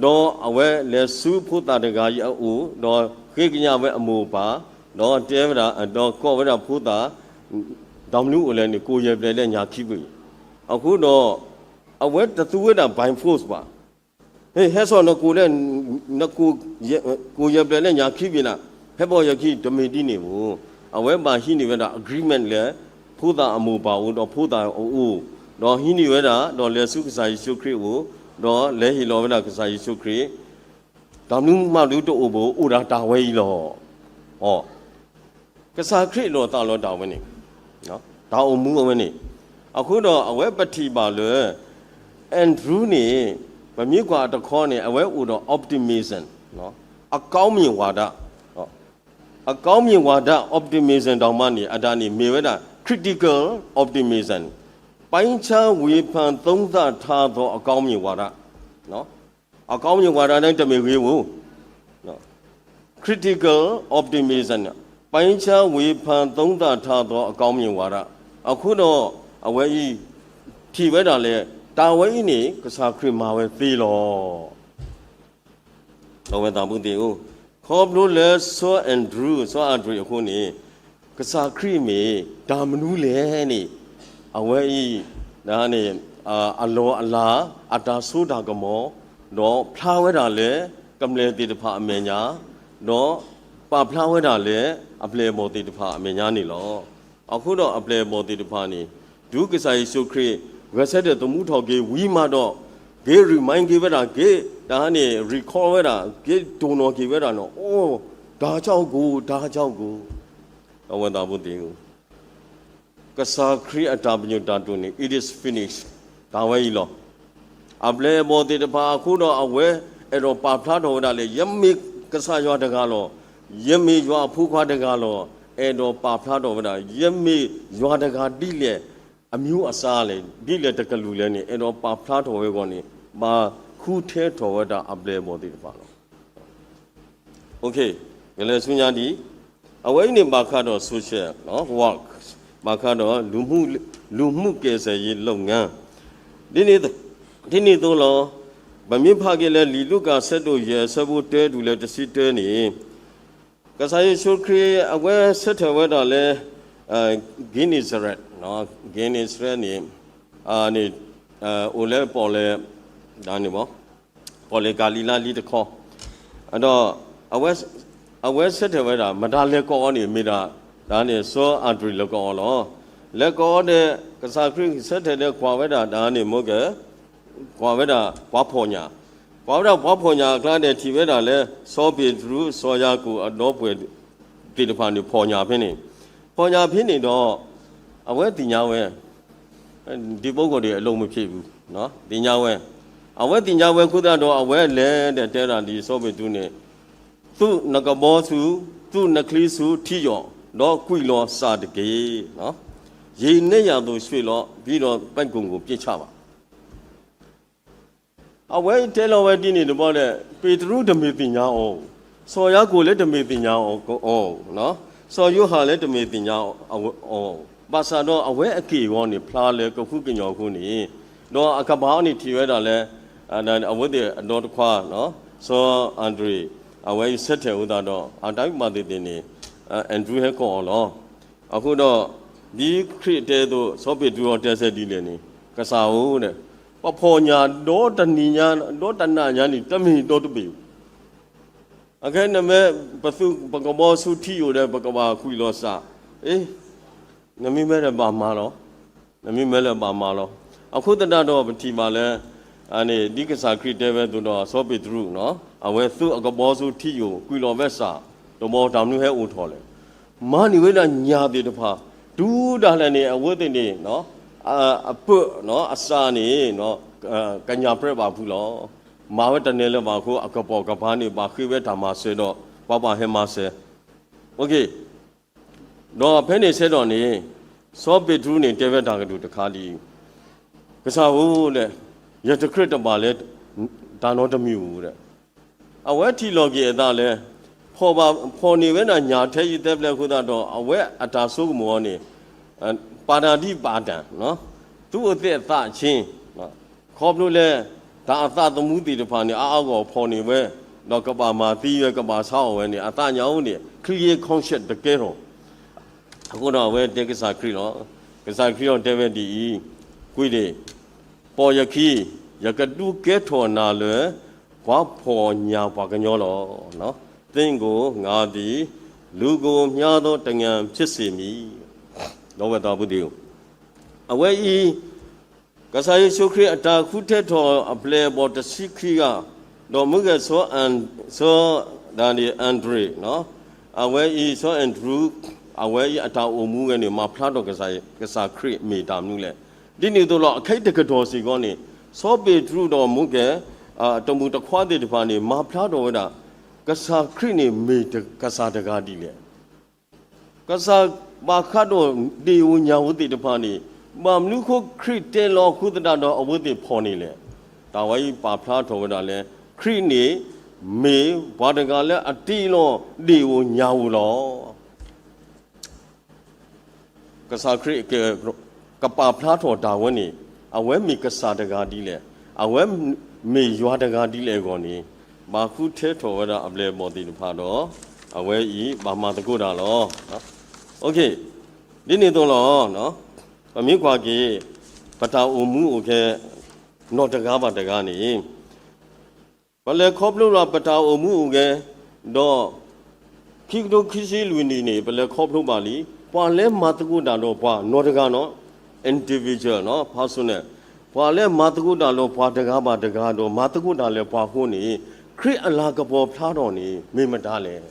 ဒီးအဝဲလဲၤဆူဖိသၣ်တဂၤအံၤအအိၣ်, ဒီးဃ့ကညးဝဲအမိၢ်အပၢ်, ဒီးတဲဝဲဒၣ်, ဒီးကိးဝဲဒၣ်ဖိသၣ်, တၢ်မနုၤအိၣ်လဲၣ်န့ၣ် ကိၢ်ယဲၢ်ပျဲၢ်လၢညၣ်ခံဘ့ၣ်, အဃိဒီး အဝဲတသူဝဲဒၣ် by force ဘၣ်. ဟဲစိာ်နကိၢ်လၢ, နကိၢ်, ကိၢ်ယဲၢ်ပျဲၢ်လၢညၣ်ခံဘ့ၣ်နၤ, ဟဲပိာ်ယခံ တမ့ၢ်ဒ်န့ၣ်ဧိၤ, အဝဲဘၣ်ဟံးန့ၢ်ဝဲဒၣ် agreement လၢ ဖိသၣ်အမိၢ်အပၢ်အအိၣ် ဒီးဖိသၣ်အအိၣ်, ဒီးဟံးန့ၢ်ဝဲဒၣ် ဒီးလဲၤဆူကစၢ်ယ့ၣ်ၡူးခရံာ်အအိၣ်, ဒီးလဲၤဟ့ၣ်လီၤဝဲဒၣ်ကစၢ်ယ့ၣ်ၡူးခရံာ်, တၢ်မနုၤမးဒုတအိၣ်ဘၣ် အိၣ်ဒၣ်တၢ်ဝဲအံၤလီၤ. ကစၢ်ခရံာ်လီၤသးလီၤတၢ်ဝဲန့ၣ်, တၢ်အိၣ်မူအဝဲန့ၣ်, အဃိဒီးအဝဲပထံၣ်ဘၣ်လၢ Andrew န့ၣ် ပမ့ၢ်ကွၢ်အတခီန့ၣ် အဝဲအိၣ်ဒီး optimism, အကောင်းမြင်ဝါဒ, အကောင်းမြင်ဝါဒ optimism တောင်မှန့ၣ် အတၢ်န့ၣ်မ့ၢ်ဝဲဒၣ် critical optimism, ပိုင်းခြားဝေဖန်သုံးသပ်ထားသော အကောင်းမြင်ဝါဒ အကောင်းမြင်ဝါဒန့ၣ် တမ့ၢ်ဂ့ၤဧိၤ, critical optimism, ပိုင်းခြားဝေဖန်သုံးသပ်ထားသော အကောင်းမြင်ဝါဒ, အဃိဒီး အဝဲအံၤ ထံၣ်ဝဲဒၣ်လၢ တၢ်ဝဲအံၤန့ၣ် ကစၢ်ခရံာ်မၤဝဲသ့လီၤ. ဒီးဝဲသးဘိသ့ၣ်ဧိၤ, ခီဖျိလၢစီၤ Andrew စီၤအၤဒြံးအဃိန့ၣ်, ကစၢ်ခရံာ်မ့ၢ်တၢ်မနုၤလဲၣ်န့ၣ်, အဝဲအံၤ န့ၣ် အလီၢ်အလၤ, အတၢ်စိတၢ်ကမီၤ, ဒီးဖျါဝဲဒၣ်လၢကမျၢၢ်သ့ၣ်တဖၣ်အမဲာ်ညါ, ဒီးပာ်ဖျါဝဲဒၣ်လၢအပျဲၢ်အဘီၣ်သ့ၣ်တဖၣ်အမဲာ်ညါန့ၣ်လီၤ. အဃိဒီးအပျဲၢ်အဘီၣ်သ့ၣ်တဖၣ်န့ၣ်, တုၤကစၢ်ယ့ၣ်ၡူးခရံာ် ဂဲၤဆၢထၢၣ်သမူထီၣ်က့ၤဝံၤမးဒီး, က့ၤ remind က့ၤဝဲဒၣ်, က့ၤတၢ်န့ၣ် recall ဝဲဒၣ်, က့ၤတိၢ်နီၣ်က့ၤဝဲဒၣ်န့ၣ်, အိ, တၢ်ကၠီၣ်ကိၣ်, တၢ်ကၠီၣ်ကိၣ်, ဒီးဝဲသးဘိသ့ၣ်ဧိၤ, ကစၢ်ခရံာ်အတၢ်ပညိၣ်တၢ်တိာ်န့ၣ် it is finished, တၢ်ဝဲအံၤလီၤ. အပျဲၢ်အဘီၣ်သ့ၣ်တဖၣ်အဃိဒီး အဝဲအဲၣ်ဒိးပာ်ဖျါထီၣ်ဝဲဒၣ်လၢ ယမ့ၢ်ကစၢ်ယွၤတဂၤလီၤ. ယမ့ၢ်ယွၤအဖိခွါတဂၤလီၤ. အဲၣ်ဒိးပာ်ဖျါထီၣ်ဝဲဒၣ် ယမ့ၢ်ယွၤတဂၤဒ်လဲၣ်, အမျိုးအစားလဲၣ်, ဒ်လဲၣ်တကလုာ်လဲၣ်န့ၣ် အဲၣ်ဒိးပာ်ဖျါထီၣ်ဝဲအဂီၢ်န့ၣ်, ဘၣ်ဃုထၢထီၣ်ဝဲဒၣ်အပျဲၢ်အဘီၣ်သ့ၣ်တဖၣ်လီၤ. ကလဲၤဆူညါဒံး, အဝဲအံၤန့ၣ်ဘၣ်ဃးဒီး social work, ဘၣ်ဃးဒီး လူမှုကယ်ဆယ်ရေးလုပ်ငန်း, ဒ်န့ၣ်သိးလီၤ. ပမ့ၢ်ဖးက့ၤလၢလံာ်လူၤကၣ်အဆၢဒိၣ်ယဲၢ်အဆၢဖိတၢတုၤလၢတဆံတၢန့ၣ်, ကစၢ်ယ့ၣ်ၡူးခရံာ်အဝဲဆၢထၢၣ်ဝဲဒၣ်လၢ Gennesaret, Gennesaret န့ၣ်, န့ၣ်, အိၣ်လၢပီၣ်လဲၣ်, န့ၣ်, ပီၣ်လဲၣ်ကၤလံၤလါလံၤတခီ, ဒီး အဝဲဆၢထၢၣ်ဝဲဒၣ် မတၤလဲၤကိးအီၤန့ၣ် မ့ၢ်ဒၣ်, န့ၣ် စီၤအၤဒြံးလဲၤကိးအီၤလီၤ. လဲၤကိးအီၤဒီး ကစၢ်ခရံာ်ဆၢထၢၣ်ဒီးကွၢ်ဝဲဒၣ် န့ၣ် မိၢ်ကဲ ကွၢ်ဝဲဒၣ်ပှၤဖှီၣ်ညၣ်, ကွၢ်ဝဲဒၣ်ပှၤဖှီၣ်ညၣ်အကျါဒီး ထံၣ်ဝဲဒၣ်လၢ စီၤပ့းတရူး စီၤယၤကိာ်အဒီပုၢ်ဝဲၢ်သ့ၣ်တဖၣ်န့ၣ် ဖှီၣ်ညၣ်ဖဲန့ၣ်, ဖှီၣ်ညၣ်ဖဲန့ၣ်ဒီး အဝဲသ့ၣ်ညါဝဲ, ဒီပုဂ္ဂိုလ်တွေအလုပ်မဖြစ်ဘူး, သ့ၣ်ညါဝဲ, အဝဲသ့ၣ်ညါဝဲအဃိသတးဒီး အဝဲလဲၤဒီးတဲဒၣ်ဒ်စီၤပ့းတရူးန့ၣ်, သုးနကဘီဆူ, သုးနချံဆူထံယိာ်, ဒီးကွံာ်လီၤစၢ်တက့ၢ်. ရေနက်ရာသို့ရွှေ့လီၤ, ပြီးတော့ ပိုက်ကွန်ကို ပစ်ချပါ. အဝဲတဲလီၤဝဲဒ်န့ၣ်တဘျီဒီး ပ့းတရူးတမ့ၢ်သ့ၣ်ညါအီၤ, စီၤယၤကိာ်လၢတမ့ၢ်သ့ၣ်ညါအီၤ, စီၤယိၤဟၣ်လၢတမ့ၢ်သ့ၣ်ညါအီၤ, ဘၣ်ဆၣ်ဒီးအဝဲအက့ၢ်အဂီၤန့ၣ် ဖျါလၢကဟုကညီၢ်အဃိန့ၣ်, ဒီးအကပၤအီၤန့ၣ်ထံၣ်ဝဲဒၣ်လၢ အဝဲသ့ၣ်အဒီတခွါ စီၤအၤဒြံး အဝဲအံၤဆၢထၢၣ်အဃိသတးဒီး အတၢ်ဘၣ်သ့ၣ်သ့ၣ်န့ၣ် Andrew ဟဲကိးအီၤလီၤ. အဃိဒီး ဒ်ခရံာ်တဲအသိး စီၤပ့းတရူးအီၤတဲဆၢဒ်လဲၣ်န့ၣ်, ကစၢ်ဧၢ, ပဖှီၣ်ညၣ်ဒီတနံၤညါ ဒီတနၤညါန့ၣ် တမ့ၢ်ဒီတဘ့ၣ် အခဲနမ့ၢ်ပသုးပကဘီဆူထံယိာ်ဒီး ပကဘၣ်ကွံာ်လီၤစၢ်, အ့, နမ့ၢ်မၢလၢဘၣ်မၤလီၤ, နမ့ၢ်မၢလၢဘၣ်မၤလီၤ. အဃိသတးဒီးပထံၣ်ဘၣ်လၢ ဒ်ကစၢ်ခရံာ်တဲဝဲအသိးဒီး စီၤပ့းတရူး အဝဲသုးအကဘီဆူထံယိာ်ကွံာ်လီၤဝဲစၢ်, တဘီတၢ်မနုၤဟဲအိၣ်ထီၣ်လဲၣ်, မၤန့ၢ်ဝဲဒၣ်ညၣ်သ့ၣ်တဖၣ်, တုၤဒၣ်လဲာ်န့ၣ် အဝဲသ့ၣ်န့ၣ် အပၢၢ်အစၢန့ၣ် ကညၣ်ပြဲးဘၣ်ဖုးလီၤ. မၤဝဲတန့ၢ်လၢၤဘၣ်အဃိ အကပိာ်ကပၤန့ၣ် ဘၣ်ဃ့ဝဲတၢ်မၤစၢၤဒီး ပှၤဘၣ်ဟဲမၤစၢၤ, ဒီးဖဲန့ၣ်ဆၢကတီၢ်န့ၣ် စီၤပ့းတရူးန့ၣ်တဲဝဲတၢ်ကတိၤတခါဒ်အံၤ, ကစၢ်ဧၢ, ယတကြၢးတဘၣ်လၢတၢ်နီတမံၤဧိၤဒီး, အဝဲထံၣ်လီၤက့ၤအသးလၢ ဖီၣ်ဘၣ်ဖီၣ်န့ၢ်ဝဲဒၣ်ညၣ်ထဲအံၤသၢဖျၢၣ်အဃိသတးဒီး အဝဲအတၢ်ဆိကမိၣ်အီၤန့ၣ် ပတ္တိပတ္တံ သူၣ်အိၣ်သးအိၣ်ဆ့ ခီဖျိလၢ တၢ်အသးသမူသ့ၣ်တဖၣ်န့ၣ် အါအါဂီၢ်ဖီၣ်န့ၢ်ဝဲ, ဒီးကဘၣ်မၤသံဝဲ ကဘၣ်ဆါအီၣ်ဝဲန့ၣ် အသးညါအိၣ်န့ၣ် clear conscience တကဲထီၣ် အဃိဒီးအဝဲတဲကစၢ်ခရံာ်လီၤ. ကစၢ်ခရံာ်အီၤတဲဝဲဒ်အံၤ, ကွံာ်ဒ့ၣ်, ပီၢ်ယခံ, ယကဒုးကဲထီၣ်နၤလၢ ပှၤဖီၣ်ညၣ်ပှၤကညီလီၤ. သင်ကို ငါသည် လူကို မျှောသော တံငါဖြစ်စေမည်. ဒီပုၢ်ဝဲၢ်သးဖိသ့ၣ်ဧၢ, အဝဲအံၤ ကစၢ်ယ့ၣ်ၡူးခရံာ်အတၢ်ဃုထၢထီၣ်အပျဲၢ်အဘီၣ်တဆံခံဂၤ, ဒီးမုၢ်ဂဲၤစီၤအၣ်, စီၤ, ဒၣ်န့ၣ် Andrew, အဝဲအံၤ စီၤ Andrew, အဝဲအံၤအတၢ်အိၣ်မူဝဲန့ၣ် မၤဖျါထီၣ်ကစၢ်, ကစၢ်ခရံာ်မ့ၢ်တၢ်မနုၤလဲၣ်. ဒ်န့ၣ်အသိးလီၤ အခဲအံၤတကတီၢ်စ့ၢ်ကီးန့ၣ် စီၤပ့းတရူးဒီးမုၢ်ဂဲၤ, တမုၢ်တခွါသ့ၣ်တဖၣ်န့ၣ် မၤဖျါထီၣ်ဝဲဒၣ် ကစၢ်ခရံာ်န့ၣ်မ့ၢ်ကစၢ်တဂၤဒ်လဲၣ်. ကစၢ်ဘၣ်ဃးဒီးဒ့ၣ်ဧိၤညၣ်ဧိၤသ့ၣ်တဖၣ်န့ၣ် ဘၣ်မနုၤအဃိခရံာ်တဲလီၤအဃိသတးဒီးအဝဲသ့ၣ်ဖီၣ်န့ၢ်လဲၣ်. တၢ်ဝဲအံၤပာ်ဖျါထီၣ်ဝဲဒၣ်လၢ ခရံာ်န့ၣ် မ့ၢ်ပှၤတဂၤလၢအတ့လီၤဒ့ၣ်ဧိၤညၣ်ဧိၤလီၤ. ကစၢ်ခရံာ်က, ကပာ်ဖျါထီၣ်တၢ်ဝဲန့ၣ် အဝဲမ့ၢ်ကစၢ်တဂၤဒ်လဲၣ်, အဝဲမ့ၢ်ယွၤတဂၤဒ်လဲၣ်အဂီၢ်န့ၣ် ဘၣ်ဃုထၢထီၣ်ဝဲဒၣ်အပျဲၢ်အဘီၣ်သ့ၣ်တဖၣ်ဒီး အဝဲအံၤဘၣ်မၤသကိးတၢ်လီၤ. ဒ်န့ၣ်အသိးလီၤ. ပမ့ၢ်ကွၢ်က့ၤ ပတၢ်အိၣ်မူအိၣ်ဂဲၤ နီၢ်တဂၤဘၣ်တဂၤန့ၣ် ပလဲၤခီဖျိဘၣ်ပတၢ်အိၣ်မူအိၣ်ဂဲၤ, ဒီး ခံကထိခံဆံလွံၢ်နံၣ်န့ၣ် ပလဲၤခီဖျိဘၣ်လံ, ပှၤလၢမၤသကိးတၢ်ဒီးပှၤနီၢ်တဂၤနီၤ, individual နီၤ, personal, ပှၤလၢမၤသကိးတၢ်ဒီးပှၤတဂၤဘၣ်တဂၤဒီး မၤသကိးတၢ်လၢပှၤအဃိန့ၣ် ခရံာ်အလၤကပီၤဖျါထီၣ်န့ၣ် မ့ၢ်မတၤလဲၣ်.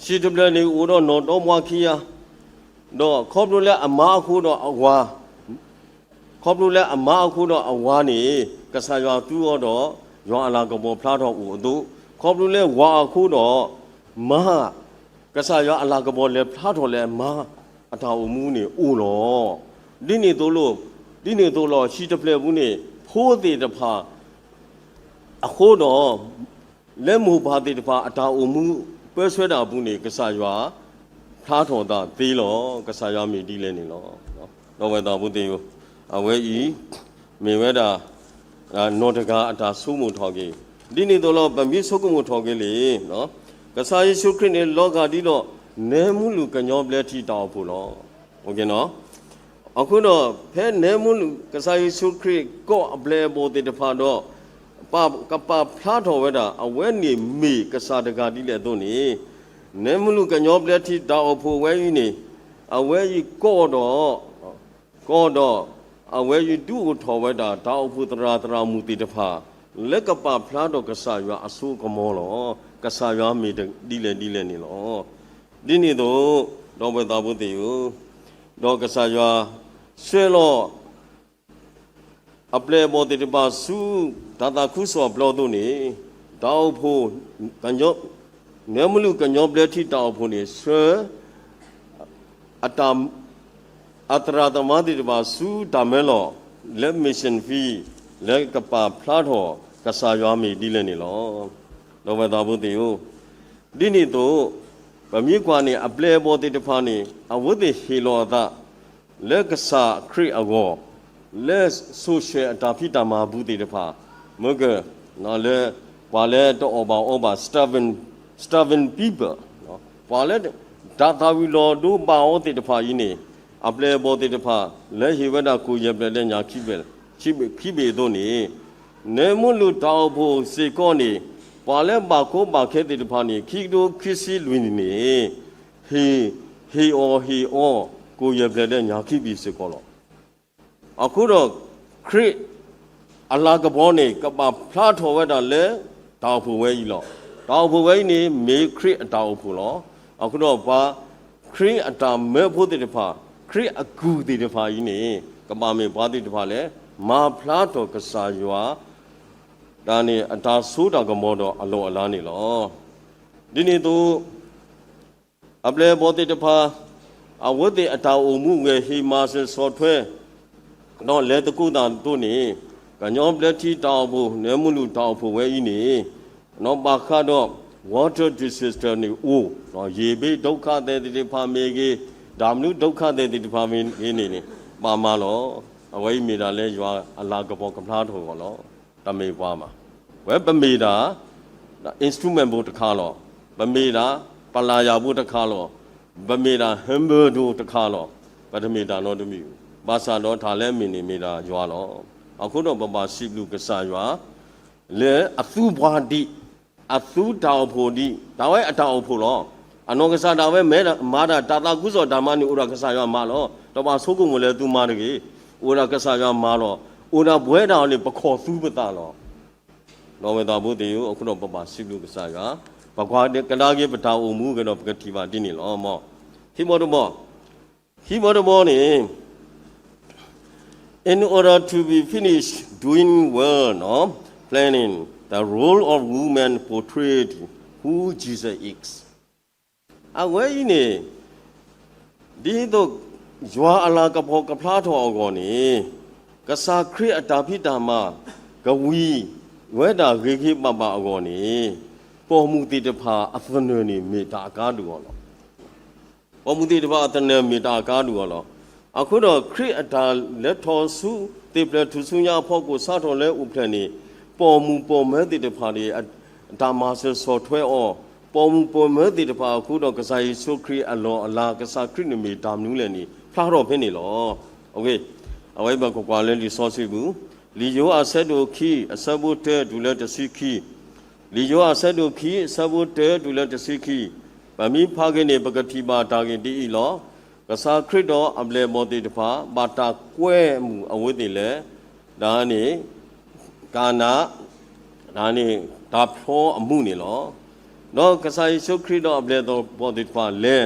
ဟံၣ်တဖျၢၣ်န့ၣ် အိၣ်ဒီးနီၢ်ဒီမါခံဂၤ, ဒီးခီဖျိလၢအမါအဃိဒီးအဝၤ, ခီဖျိလၢအမါအဃိဒီးအဝၤန့ၣ် ကစၢ်ယွၤသူအီၤဒီး ယွၤအလၤကပီၤဖျါထီၣ်အိၣ်အသိး, ခီဖျိလၢဝၤအဃိဒီး မါ, ကစၢ်ယွၤအလၤကပီၤလဲၤဖျါထီၣ်လၢအမါအတၢ်အိၣ်မူန့ၣ်အိၣ်လီၤ. ဒ်န့ၣ်သိးလီၤ, ဒ်န့ၣ်သိးလီၤ ဟံၣ်တဖျၢၣ်ပူၤန့ၣ် ဖိသ့ၣ်တဖၣ် အဃိဒီး လၢမိၢ်ပၢ်သ့ၣ်တဖၣ်အတၢ်အိၣ်မူပၢဆှၢတၢ်အပူၤန့ၣ် ကစၢ်ယွၤဖျါထီၣ်သးသ့လီၤ. ကစၢ်ယွၤမ့ၢ်ဒ်လဲၣ်န့ၣ်လီၤ. ဒီပုၢ်ဝဲၢ်သးဖိသ့ၣ်ဧၢ, အဝဲအံၤ မ့ၢ်ဝဲဒၣ် နီၢ်တဂၤအတၢ်ဆိကမိၣ်ထီၣ်က့ၤ, ဒ်န့ၣ်သိးလီၤ ပမ့ၢ်ဆိကမိၣ်ထီၣ်က့ၤလံ, ကစၢ်ယ့ၣ်ၡူးခရံာ်န့ၣ် လီၤဂာ်ဒ်ဒီး နဲမူလူၤကညီဘျၢထံတၢ်အိၣ်ဖှိၣ်လီၤ. အဃိဒီး ဖဲနဲမူလူၤ ကစၢ်ယ့ၣ်ၡူးခရံာ်ကိးအပျဲၢ်အဘီၣ်သ့ၣ်တဖၣ်ဒီး ပာ်, ကပာ်ဖျါထီၣ်ဝဲဒၣ် အဝဲန့ၣ်မ့ၢ်ကစၢ်တဂၤဒ်လဲၣ်အသိးန့ၣ်, နဲမူလူၤကညီဘျၢထံတၢ်အိၣ်ဖှိၣ်ဝဲအံၤန့ၣ် အဝဲအံၤကိးဒီး ကိးဒီး အဝဲအံၤဒုးအိၣ်ထီၣ်ဝဲဒၣ် တၢ်အိၣ်ဖှိၣ်သရၣ်သရၣ်မုၣ်သ့ၣ်တဖၣ် လၢကပာ်ဖျါထီၣ်ကစၢ်ယွၤအစိအကမီၤလီၤ. ကစၢ်ယွၤမ့ၢ်ဒ်လဲၣ်ဒ်လဲၣ်န့ၣ်လီၤ. ဒ်န့ၣ်အသိး ဒီပုၢ်ဝဲၢ်သးဖိသ့ၣ်ဧၢ, ဒီးကစၢ်ယွၤ ဆှၢလီၤ အပျဲၢ်အဘီၣ်သ့ၣ်တဖၣ်ဆူ တၢ်သးခုကစီၣ်အပျီအသိးန့ၣ်, တၢ်အိၣ်ဖှိၣ် နဲမူလူၤကညီဘျၢထံတၢ်အိၣ်ဖှိၣ်န့ၣ် ဆှၢ အတၢ်, အသရၣ်သမါသ့ၣ်တဖၣ်ဆူတၢ်မၢလီၤ လၢ mission field လၢကပာ်ဖျါထီၣ် ကစၢ်ယွၤမ့ၢ်ဒ်လဲၣ်န့ၣ်လီၤ. ဒီပုၢ်ဝဲၢ်သးဖိသ့ၣ်ဧၢ, ဒ်န့ၣ်အသိး ပမ့ၢ်ကွၢ်န့ၣ် အပျဲၢ်အဘီၣ်သ့ၣ်တဖၣ်န့ၣ် အဝဲသ့ၣ်ဟ့ၣ်လီၤအသး လၢကစၢ်ခရံာ်အဂီၢ်, လၢ social အတၢ်ဖံးတၢ်မၤအပူၤသ့ၣ်တဖၣ်, မ့ၢ်က, လၢ ပှၤလၢတအီၣ်ဘၣ်အီဘၣ် starving, starving people, ပှၤလၢ တၢ်သၣ်ဝံၤလီၤဒိဘၣ်အီၤသ့ၣ်တဖၣ်အံၤန့ၣ်, အပျဲၢ်အဘီၣ်သ့ၣ်တဖၣ် လၢဟ့ၣ်ဝဲဒၣ်ကိၣ်ယဲၢ်ပျဲၢ်လၢညၣ်ခံဘ့ၣ်, ခံဘ့ၣ်အသိးန့ၣ်, နဲမူလူၤတၢ်အိၣ်ဖှိၣ်စ့ၢ်ကီးန့ၣ်, ပှၤလၢဘၣ်ကီဘၣ်ခဲသ့ၣ်တဖၣ်န့ၣ် ခံကထိခံဆံလွံၢ်နံၣ်န့ၣ် ဟ့ၣ်, ဟ့ၣ်အီၣ်ဟ့ၣ်အီ ကိၣ်ယဲၢ်ပျဲၢ်လၢညၣ်ခံဘ့ၣ်စ့ၢ်ကီးလီၤ. အဃိဒီး ခရံာ်အလၤကပီၤန့ၣ် ကဘၣ်ဖျါထီၣ်ဝဲဒၣ်လၢ တၢ်အိၣ်ဖှိၣ်ဝဲအံၤလီၤ. တၢ်အိၣ်ဖှိၣ်ဝဲအံၤန့ၣ် မ့ၢ်ခရံာ်အတၢ်အိၣ်ဖှိၣ်လီၤ. အဃိဒီးပှၤ ခရံာ်အတၢ်မၢဖိသ့ၣ်တဖၣ်, ခရံာ်အကုၢ်သ့ၣ်တဖၣ်အံၤန့ၣ် ကဘၣ်မ့ၢ်ပှၤသ့ၣ်တဖၣ်လၢ မၤဖျါထီၣ်ကစၢ်ယွၤ တၢ်န့ၣ် အတၢ်စိတၢ်ကမီၤဒီးအလီၢ်အလၤန့ၣ်လီၤ. ဒ်န့ၣ်အသိး အပျဲၢ်အဘီၣ်သ့ၣ်တဖၣ် အဝဲသ့ၣ်အတၢ်အိၣ်မူဝဲ ဟ့ၣ်မၤစၢၤဆီၣ်ထွဲ ဒီးလဲၤသကိးတၢ်အသိးန့ၣ်, ကညီဘျၢထံတၢ်အိၣ်ဖှိၣ် နဲမူလူၤတၢ်အိၣ်ဖှိၣ်ဝဲအံၤန့ၣ်, နီၢ်ဘၣ်ဃးဒီး water disaster န့ၣ်အိၣ်, ယ့ၣ်ဘ့ၣ်ဒုက္ခသည်သ့ၣ်တဖၣ်မ့ၢ်ဂ့ၤ, ဒၣ်မနုၤဒုက္ခသည်သ့ၣ်တဖၣ်မ့ၢ်ဂ့ၤန့ၣ်န့ၣ် ဘၣ်မၤလီၤ. အဝဲအံၤမ့ၢ်ဒၣ်လၢယွၤအလၤကပီၤကဖျါထီၣ်အဂီၢ်လီၤ. တမ့ၢ်ပှၤဘၣ်. ဝဲပမ့ၢ်ဒၣ် instrument ဖိတခါလီၤ. ပမ့ၢ်ဒၣ် ပလၢ်ယၤဖိတခါလီၤ. ပမ့ၢ်ဒၣ် hammer ဒိတခါလီၤ. ပတမ့ၢ်တၢ်နီတမံၤ, ဘၣ်ဆၣ်ဒီးတၢ်လၢအမ့ၢ်န့ၣ်မ့ၢ်ဒၣ်ယွၤလီၤ. အဃိဒီးပဘၣ်စံးဘျုးကစၢ်ယွၤ လၢအသူပှၤဒံး, အသူတၢ်အိၣ်ဖှိၣ်ဒံး, တၢ်ဝဲအတၢ်အိၣ်ဖှိၣ်လီၤ. အနီၢ်ကစၢ်ဒၣ်ဝဲမၤတၢ် တၢ်သးခုကစီၣ်တၢ်မၤန့ၣ် အိၣ်ဒီးကစၢ်ယွၤမၤလီၤ. တဘၣ်ဆိကမိၣ်လၢသုမၤတဂ့ၤ, အိၣ်ဒီးကစၢ်ယွၤမၤလီၤ. အိၣ်ဒီးပဝဲဒၣ်အီၤန့ၣ် ပခီၣ်သူပသးလီၤ. ဒီးဝဲသးဖိသ့ၣ်ဧၢ, အဃိဒီးပဘၣ်စံးဘျုးကစၢ်ယွၤ, ပကွၢ်ကဒါက့ၤပတၢ်အိၣ်မူကဒီးပကထံၣ်ဘၣ်ဒ်န့ၣ်လီၤ. ဟံၣ်ဘီတဘီ, ဟံၣ်ဘီတဘီန့ၣ် in order to be finished doing well နီၢ် planning the role of woman portrayed who Jesus is. အဝဲအံၤန့ၣ် ဒ်သိးယွၤအလၤကပီၤကဖျါထီၣ်အဂီၢ်န့ၣ် ကစၢ်ခရံာ်အတၢ်ဖံးတၢ်မၤ ကဝံၤဝဲဒၣ်ဂ့ၤဂ့ၤဘၣ်ဘၣ်အဂီၢ်န့ၣ် ပိာ်မုၣ်သ့ၣ်တဖၣ်အသနၢၣ်န့ၣ်မ့ၢ်တၢ်အကါဒိၣ်အီၤလီၤ. ပိာ်မုၣ်သ့ၣ်တဖၣ်အသနၢၣ်မ့ၢ်တၢ်အကါဒိၣ်အီၤလီၤ. အဃိဒီးခရံာ်အတၢ်လဲၤထီၣ်ဆူသ့ၣ်ဖျဲၣ်ထူၣ်ဆူညါအဖီခိၣ်စးထီၣ်လၢအိၣ်ဖျဲၣ်န့ၣ် ပိာ်မုၣ်ပိာ်မၢၤသ့ၣ်တဖၣ်န့ၣ် တၢ်မၤစၢၤဆီၣ်ထွဲအီၤ, ပိာ်မုၣ်ပိာ်မၢၤသ့ၣ်တဖၣ်အဃိဒီး ကစၢ်ယ့ၣ်ၡူးခရံာ်အလီၢ်အလၤ ကစၢ်ခရံာ်န့ၣ်မ့ၢ်တၢ်မနုၤလဲၣ်န့ၣ် ဖျါထီၣ်ဖဲန့ၣ်လီၤ. အဝဲပကကွၢ်လၢလံာ်စီဆှံပူၤ, လံာ်ယိၤဟၣ်အဆၢဒိၣ်ခံ အဆၢဖိတၢတုၤလၢတဆံခံ, လံာ်ယိၤဟၣ်အဆၢဒိၣ်ခံ အဆၢဖိတၢတုၤလၢတဆံခံ, ပမ့ၢ်ဖးက့ၤန့ၣ် ပကထံၣ်ဘၣ်တၢ်ဂ့ၢ်ဒ်အံၤလီၤ. ကစၢ်ခရံာ်ဒီးအပျဲၢ်အဘီၣ်သ့ၣ်တဖၣ် ဘၣ်တၢ်ကွဲမုာ်အဝဲသ့ၣ်လၢ ဒၣ်န့ၣ် ကၤနၤ, ဒၣ်န့ၣ် တၢ်ဖျီအမူးန့ၣ်လီၤ. ဒီးကစၢ်ယ့ၣ်ၡူးခရံာ်ဒီးအပျဲၢ်အဘီၣ်သ့ၣ်တဖၣ်လဲ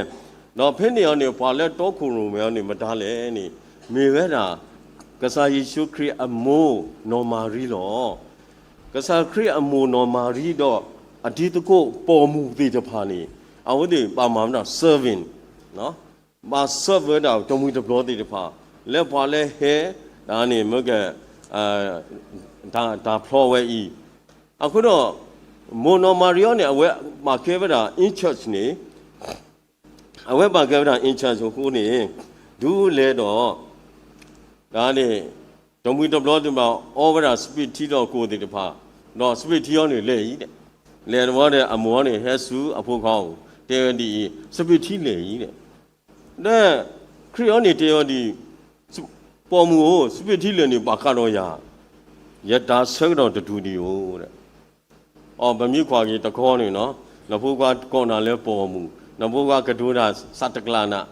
ၤ, ဒီးဖဲန့ၣ်အီၤန့ၣ် ပှၤလၢတီခိၣ်ရိၣ်မဲအီၤန့ၣ် မတၤလဲၣ်န့ၣ် မ့ၢ်ဝဲဒၣ် ကစၢ်ယ့ၣ်ၡူးခရံာ်အမိၢ်နီၢ်မၤရံလီၤ. ကစၢ်ခရံာ်အမိၢ်နီၢ်မၤရံဒီး အတံၤသကိးပိာ်မုၣ်သ့ၣ်တဖၣ်န့ၣ် အဝဲသ့ၣ်ဘၣ်မၤဝဲဒၣ် servant ဘၣ် serve ဝဲဒၣ်တမှံၤတဘျီသ့ၣ်တဖၣ် လၢပှၤလၢဟဲ ဒၣ်န့ၣ်မ့ၢ်က တၢ်ဖျီဝဲအံၤ, အဃိဒီး မိၢ်နီၢ်မၤရံအီၤန့ၣ် အဝဲဘၣ်ကဲဝဲဒၣ် in charge န့ၣ် အဝဲဘၣ်ကဲဝဲဒၣ် in charge အဃိန့ၣ် ဒုးလဲၤဒီး ဒၣ်န့ၣ် တမှံၤတဘျီသ့ၣ်တဖၣ် အီဝဲဒၣ်စပံးထံဒီးကိၣ်သ့ၣ်တဖၣ်, ဒီးစပံးထံအီၤန့ၣ်လဲၤအံၤ, လဲၤတဘျီဒီး အမိၢ်အီၤန့ၣ် ဟဲဆူအဖိခွါအအိၣ် တဲဝဲဒ်အံၤ, စပံးထံလဲၤအံၤ, ဒီးခရံာ်အီၤန့ၣ်တဲဝဲဒ်အံၤ, ပိာ်မုၣ်ဧၢ, စပံးထံလဲၤန့ၣ် ဘၣ်ဃးဒီးယၤ, ယတၢ်ဆၢကတီၢ်တတုၤဒံးဧိၤ အီၤ ပမ့ၢ်ကွၢ်က့ၤတခီန့ၣ်နီၤ, နဖိခွါကိးနၤလၢပိာ်မုၣ်, နဖိခွါကတိၤတၢ်စးတကျးနၤ,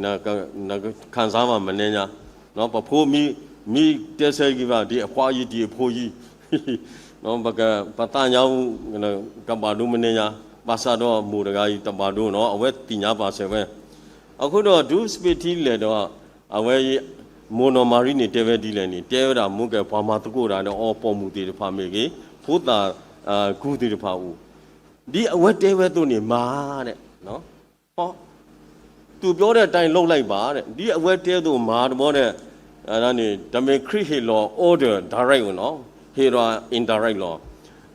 နကခံစားမး မနုၤညါ, ပဖိမ့ၢ် မ့ၢ်တဲဆၢက့ၤဘၣ် ဒ်အခွါယံၤ ဒ်အဖိယံၤ, ပသးညါအူ ကဘၣ်ဒိ မနုၤညါ, ဘၣ်ဆၣ်ဒီးမိၢ်တဂၤအံၤတဘၣ်ဒိနီၤ, အဝဲသ့ၣ်ညါပာ်စၢၤဝဲ, အဃိဒီးတုၤစပံးထံလဲၤဒီး အဝဲ မိၢ်နီၢ်မၤရံန့ၣ်တဲဝဲဒ်လဲၣ်န့ၣ် တဲဝဲဒၣ် မိၢ်ကဲ ပှၤမၤသကိးတၢ်ဒီးအီၤ ပိာ်မုၣ်သ့ၣ်တဖၣ်မ့ၢ်ဂ့ၤ, ဖိသၣ်ကုၢ်သ့ၣ်တဖၣ်အိၣ်, ဒ်အဝဲတဲဝဲအသိးန့ၣ်မၤဒဲး, သူပြောတဲ့အတိုင်းလုပ်လိုက်ပါတဲ့, ဒ်အဝဲတဲအသိးမၤတဘျီဒီး, တမ့ၢ်ခရံာ်ဟ့ၣ်လီၤ order direct နီၤ, ဟ့ၣ်ဒီး indirect လီၤ,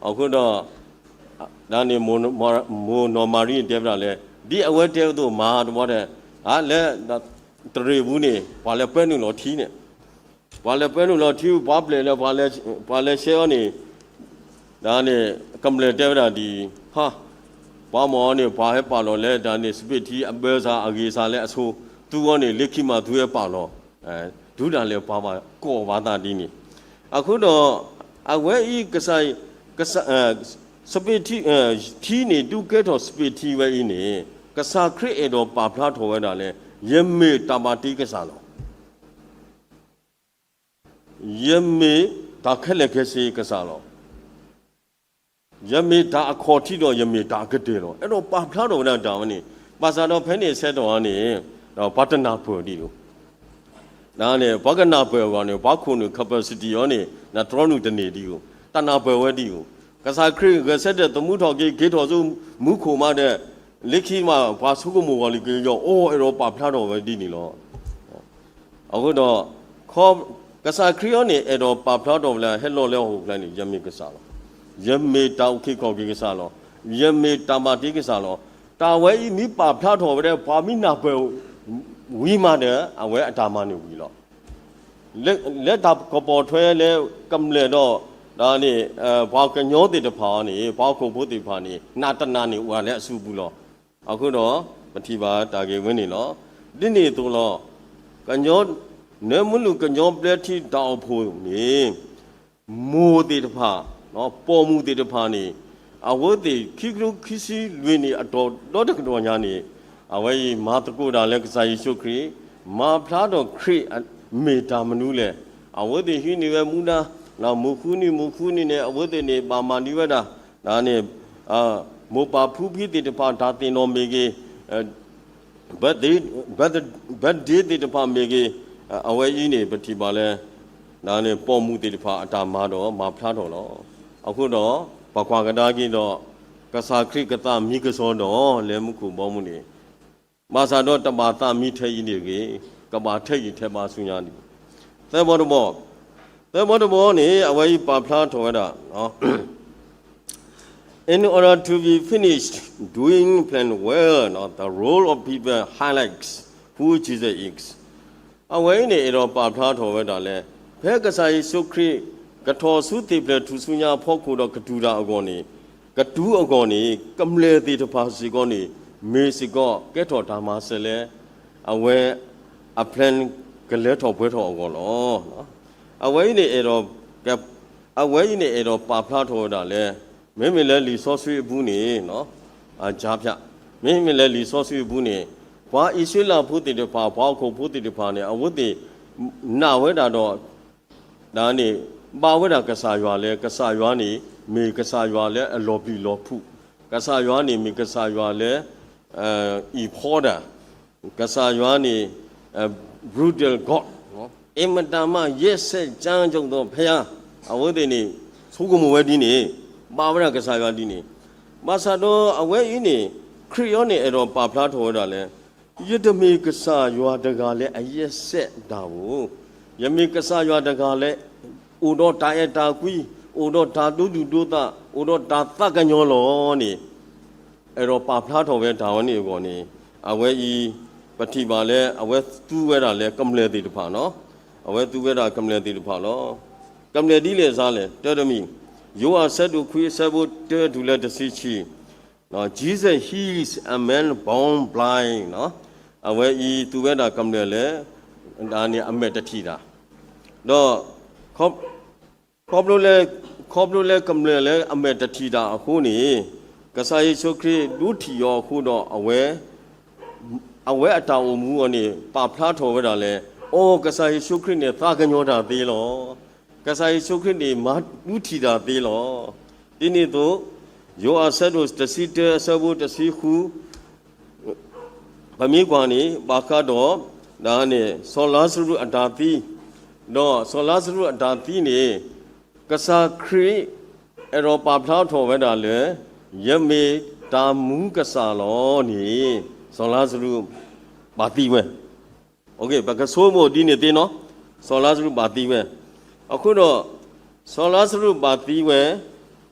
အဃိဒီး ဒၣ်န့ၣ် မိၢ်နီၢ်မၤရံတဲဝဲဒၣ်လဲၣ်, ဒ်အဝဲတဲအသိးမၤတဘျီဒီး, လၢ တရံးပူၤန့ၣ် ပှၤလဲၤပၢနုာ်လီၤထံန့ၣ်, ပှၤလဲၤပၢနုာ်လီၤထံ ပှၤပျဲၢ်လၢ ပှၤလဲၤဆှၢအီၤန့ၣ်, ဒၣ်န့ၣ် ကမျၢၢ်တဲဝဲဒၣ်ဒ်အံၤ, ဟါ, ပှၤမၤအီၤန့ၣ် ပှၤဟဲပာ်လီၤလၢ ဒၣ်န့ၣ် စပံးထံအဘၢစၢ်အဂ့ၤစၢ်လၢအဆိ, သူအီၤန့ၣ် လၢခံမး သူဟဲပာ်လီၤ, တုၤဒၣ်လဲာ်ပှၤဘၣ်ကိးဘၣ်သးဒ်န့ၣ်, အဃိဒီး အဝဲအံၤ ကစၢ် စပံးထံ ထံန့ၣ် ဒုးကဲထီၣ်စပံးထံဝဲအံၤန့ၣ် ကစၢ်ခရံာ်အဲၣ်ဒိးပာ်ဖျါထီၣ်ဝဲဒၣ်လၢ ယမ့ၢ်တၢ်ဘၣ်တ့ကစၢ်လီၤ. ယမ့ၢ်တၢ်ခဲလၢာ်ခဲဆ့ကစၢ်လီၤ. ယမ့ၢ်တၢ်အခီၣ်ထံးဒီး ယမ့ၢ်တၢ်အကတၢၢ်လီၤ. အဲၣ်ဒိးပာ်ဖျါထီၣ်ဝဲဒၣ်တၢ်ဝဲန့ၣ်, ဘၣ်ဆၣ်ဒီးဖဲန့ၣ်ဆၢကတီၢ်န့ၣ် ပှၤတနၢ်ပၢၢ်ဒံးဧိၤ, ဒၣ်န့ၣ် ပှၤကနၢ်ပၢၢ်အဂီၢ်န့ၣ် ပှၤခိၣ်နူာ် capacity အီၤန့ၣ် နတြီနုာ်တန့ၢ်ဒံးဧိၤ, တၢ်နၢ်ပၢၢ်ဝဲဒံးဧိၤ, ကစၢ်ခရံာ်ဂဲၤဆၢထၢၣ်သမူထီၣ်က့ၤ က့ၤထီၣ်ဆူမူခိၣ်မးဒီး လၢခံမး ပှၤဆိကမိၣ်ဂီၤလံက့ၤယီၤ အိၣ်အဲၣ်ဒိးပာ်ဖျါထီၣ်ဝဲဒ်န့ၣ်လီၤ. အဃိဒီး ကစၢ်ခရံာ်အီၤန့ၣ် အဲၣ်ဒိးပာ်ဖျါထီၣ်ဝဲလၢ ဟဲလီၤလၢဟီၣ်ခိၣ်ချၢန့ၣ် ယမ့ၢ်ကစၢ်လီၤ. ယမ့ၢ်တၢ်အုၣ်က့ၤခီၣ်က့ၤကစၢ်လီၤ. ယမ့ၢ်တၢ်ဘၣ်တ့ကစၢ်လီၤ. တၢ်ဝဲအံၤမ့ၢ်ပာ်ဖျါထီၣ်ဝဲဒၣ် ပှၤမ့ၢ်နၢ်ပၢၢ်ဝံၤမးဒီး အဝဲအတၢ်မၤန့ၣ်ဝံၤလီၤ. လၢ လၢတၢ်ကပီၤထွဲလၢကမျၢၢ်ဒီး ဒ်န့ၣ် ပှၤကညီသ့ၣ်တဖၣ်အံၤန့ၣ် ပှၤဟီၣ်ခိၣ်ဖိသ့ၣ်တဖၣ်န့ၣ် နာ်တနာ်န့ၣ်အိၣ်ဝဲလၢအစုပူၤလီၤ. အဃိဒီး ပထံၣ်ဘၣ်တၢ်ဂ့ၢ်ဝဲန့ၣ်လီၤ. ဒ်န့ၣ်အသိးလီၤ. ကညီ နၢမူလူၢ်ကညီဘျၢထံတၢ်အိၣ်ဖှိၣ်န့ၣ် မိၢ်သ့ၣ်တဖၣ် ပိာ်မုၣ်သ့ၣ်တဖၣ်န့ၣ် အဝဲသ့ၣ်ခံကထိခံဆံလွံၢ်နံၣ်အတီၢ်ဒီတကတီၢ်ညါန့ၣ် အဝဲအံၤမၤသကိးတၢ်လၢကစၢ်ယ့ၣ်ၡူးခရံာ် မၤဖျါထီၣ်ခရံာ်မ့ၢ်တၢ်မနုၤလဲၣ်. အဝဲသ့ၣ်ဟံးန့ၢ်ဝဲမူဒါ မိၢ်ဃုနံၣ် မိၢ်ဃုနံၣ်န့ၣ် အဝဲသ့ၣ်န့ၣ် ဘၣ်မၤန့ၢ်ဝဲဒၣ် ဒ်န့ၣ် မိၢ်ပၢ်ဖံဖုသ့ၣ်တဖၣ် တၢ်သ့ၣ်နီၣ်မ့ၢ်ဂ့ၤ ဘၢဒ့ ဘၢဒ့သ့ၣ်တဖၣ်မ့ၢ်ဂ့ၤ အဝဲအံၤန့ၣ် ပထံၣ်ဘၣ်လၢ ဒ်န့ၣ် ပိာ်မုၣ်သ့ၣ်တဖၣ်အတၢ်မၤဒီးမၤဖျါထီၣ်လီၤ. အဃိဒီး ပကွၢ်ကဒါက့ၤဒီး ကစၢ်ခရံာ်ကသးမံကစီဒီး လၢမူခိၣ်ဘီမုၢ်န့ၣ် ဘၣ်ဆၣ်ဒီးတဘၣ်သးမံထဲအံၤန့ၣ်တဂ့ၤ, ကဘၣ်ထဲအံၤထဲဘၣ်ဆူညါန့ၣ် သၢဘီတဘီ, သၢဘီတဘီန့ၣ် အဝဲအံၤပာ်ဖျါထီၣ်ဝဲဒၣ် In order to be finished doing plan well, the role of people highlights who Jesus is. အဝဲအံၤန့ၣ် အဲၣ်ဒိးပာ်ဖျါထီၣ်ဝဲဒၣ်လၢ ဖဲကစၢ်ယ့ၣ်ၡူးခရံာ် ကထီၣ်ဆူသ့ၣ်ဖျၢၣ်ထူၣ်ဆူညါအဖီခိၣ်ဒီးကတုၤတၢ်အဂီၢ်န့ၣ်, ကတုၤအဂီၢ်န့ၣ် ကမျၢၢ်သ့ၣ်တဖၣ်စ့ၢ်ကီးန့ၣ် မ့ၢ်စ့ၢ်ကီးကဲထီၣ်တၢ်မၤစၢၤလၢ အဝဲအ plan ကလဲၤထီၣ်ပှဲၤထီၣ်အဂီၢ်လီၤ. အဝဲအံၤန့ၣ်အဲၣ်ဒိး အဝဲအံၤန့ၣ်အဲၣ်ဒိးပာ်ဖျါထီၣ်ဝဲဒၣ်လၢ မ့မ့ၢ်လၢလံာ်စီဆှံအပူၤန့ၣ် အ ကြားဖြတ်, မ့မ့ၢ်လၢလံာ်စီဆှံအပူၤန့ၣ် ပှၤအံၣ်စရ့လးဖိသ့ၣ်တဖၣ် ပှၤဟီၣ်ခိၣ်ဖိသ့ၣ်တဖၣ်န့ၣ် အဝဲသ့ၣ်နာ်ဝဲဒၣ်ဒီး ဒ်န့ၣ် ဘၣ်ဝဲဒၣ်ကစၢ်ယွၤလၢ ကစၢ်ယွၤန့ၣ် မ့ၢ်ကစၢ်ယွၤလၢအလီၤပျံၤလီၤဖုး, ကစၢ်ယွၤန့ၣ် မ့ၢ်ကစၢ်ယွၤလၢ အံၤဖီဒၣ်, ကစၢ်ယွၤန့ၣ် brutal God, အင်မတန်မှ ရက်စက်ကြမ်းကြုတ်သောဘုရား, အဝဲသ့ၣ်န့ၣ် ဆိကမိၣ်ဝဲဒ်န့ၣ်, ဘၣ်ဝဲဒၣ်ကစၢ်ယွၤဒ်န့ၣ်, ဘၣ်ဆၣ်ဒီးအဝဲအံၤန့ၣ် ခရံာ်အံၤန့ၣ် အဲၣ်ဒိးပာ်ဖျါထီၣ်ဝဲဒၣ်လၢ ယတမ့ၢ်ကစၢ်ယွၤတဂၤလၢအရက်စက်တၢ်ဘၣ်, ယမ့ၢ်ကစၢ်ယွၤတဂၤလၢ အိၣ်ဒီးတၢ်အဲၣ်တၢ်ကွံ, အိၣ်ဒီးတၢ်ဒိသူၣ်ဒိသး, အိၣ်ဒီးတၢ်သးကညီၤလီၤန့ၣ်, အဲၣ်ဒိးပာ်ဖျါထီၣ်ဝဲတၢ်ဝဲန့ၣ်အဂီၢ်န့ၣ်, အဝဲအံၤ ပထံၣ်ဘၣ်လၢအဝဲသူဝဲဒၣ်လၢကမျၢၢ်သ့ၣ်တဖၣ်, အဝဲသူဝဲဒၣ်ကမျၢၢ်သ့ၣ်တဖၣ်လီၤ. ကမျၢၢ်ဒ်လဲၣ်စ့ၢ်လဲၣ်, တၢတမံၤ, ယိၤဟၣ်အဆၢဒိၣ်ခွံအဆၢဖိတၢတုၤလၢတဆံခံ Jesus heals a man born blind, အဝဲအံၤသူဝဲဒၣ်ကမျၢၢ်လၢ ဒ်န့ၣ်အမဲာ်တထံၣ်တၢ်, ဒီး ခီဖျိလၢ ခီဖျိလၢကမျၢၢ်လၢအမဲာ်တထံၣ်တၢ်အဃိန့ၣ်, ကစၢ်ယ့ၣ်ၡူးခရံာ်ဒိးထံၣ်အီၤအဃိဒီး အဝဲ အဝဲအတၢ်အိၣ်မူအီၤန့ၣ် ပာ်ဖျါထီၣ်ဝဲဒၣ်လၢ အိ ကစၢ်ယ့ၣ်ၡူးခရံာ်န့ၣ် သးကညီၤတၢ်သ့လီၤ. ကစၢ်ယ့ၣ်ၡူးခရံာ်န့ၣ် မၤဒိးထံၣ်တၢ်သ့လီၤ. ဒ်န့ၣ်အသိး ယိၤဟၣ်အဆၢဒိၣ်တဆံတၢအဆၢဖိတဆံဃု ပမ့ၢ်ကွၢ်န့ၣ် ဘၣ်ဃးဒီး ဒ်န့ၣ် စီၤလါစရူးအတၢ်သံ, ဒီးစီၤလါစရူးအတၢ်သံန့ၣ် ကစၢ်ခရံာ် အဲၣ်ဒိးပာ်ဖျါထီၣ်ဝဲဒၣ်လၢ ယမ့ၢ်တၢ်မူကစၢ်လီၤန့ၣ် စီၤလါစရူး ဘၣ်သံဝဲ. ပကဆိကမိၣ်ဒ်န့ၣ်သ့နီၤ, စီၤလါစရူးဘၣ်သံဝဲ. အဃိဒီး စီၤလါစရူးဘၣ်သံဝဲ,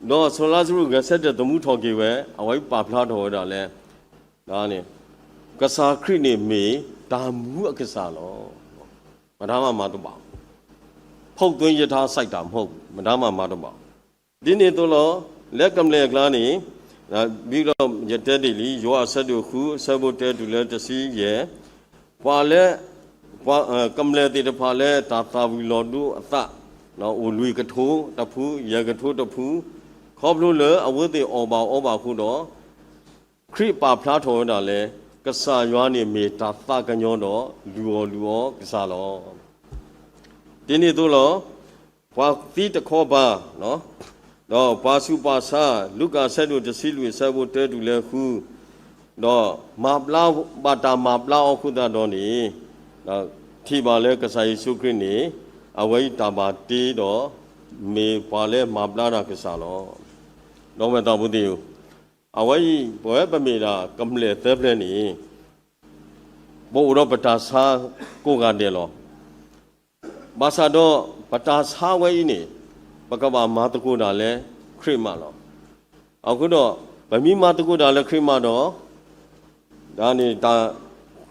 ဒီးစီၤလါစရူးဂဲၤဆၢထၢၣ်သမူထီၣ်က့ၤဝဲ, အဝဲပာ်ဖျါထီၣ်ဝဲဒၣ်လၢ ကစၢ်ခရံာ်န့ၣ်မ့ၢ်တၢ်မူအကစၢ်လီၤ. မတၤမၤမၤတဘၣ်, ဖုတ်သွင်းရထားစိုက်တာမဟုတ်ဘူး, မတၤမၤမၤတဘၣ်. ဒ်န့ၣ်အသိးလီၤ, လၢကမျၢၢ်အကျါန့ၣ်, ဒ်ယတဲတ့ၢ်လံ, ယိၤဟၣ်အဆၢဒိၣ်ဃု အဆၢဖိတၢတုၤလၢတဆံယဲၢ်, ပှၤလၢ ပှၤ ကမျၢၢ်သ့ၣ်တဖၣ်လၢတၢ်သၣ်ဝံၤလီၤဒိအသး, အိၣ်လွံၢ်ကထိတဖု, ယဲၢ်ကထိတဖု, ခီဖျိလၢအဝဲသ့ၣ်အီၣ်ဘၣ်အီဘၣ်အဃိဒီး ခရံာ်ပာ်ဖျါထီၣ်ဝဲဒၣ်လၢ ကစၢ်ယွၤန့ၣ်မ့ၢ်တၢ်သးကညီၤဒီး လုၢ်အီၣ်လုၢ်အီကစၢ်လီၤ. ဒ်န့ၣ်အသိးလီၤ, ပှၤသံတခီပၤ, ဒီးပှၤဆူးပှၤဆါ, လူၤကၣ်အဆၢဒိၣ်တဆံလွံၢ်အဆၢဖိတၢတုၤလၢဃု, ဒီးမၤဘျါ ဘၣ်တၢ်မၤဘျါအီၤအဃိသတးဒီးန့ၣ်, ထံၣ်ဘၣ်လၢကစၢ်ယ့ၣ်ၡူးခရံာ်န့ၣ် အဝဲအံၤတၢ်ဘၣ်တ့ဒီး မ့ၢ်ပှၤလၢမၤဘျါတၢ်ကစၢ်လီၤ. ဒီပုၢ်ဝဲၢ်သးဖိသ့ၣ်ဧၢ, အဝဲအံၤ ပဝဲပမ့ၢ်ဒၣ်ကမျၢၢ်သၢဖျၢၣ်န့ၣ် ပအိၣ်ဒီးပတၢ်ဆါကိးဂၤဒဲးလီၤ. ဘၣ်ဆၣ်ဒီးပတၢ်ဆါဝဲအံၤန့ၣ် ပကဘၣ်မၤသကိးတၢ်လၢ ခရံာ်မးလီၤ. အဃိဒီး ပမ့ၢ်မၤသကိးတၢ်လၢခရံာ်မးဒီး ဒ်န့ၣ် တၢ်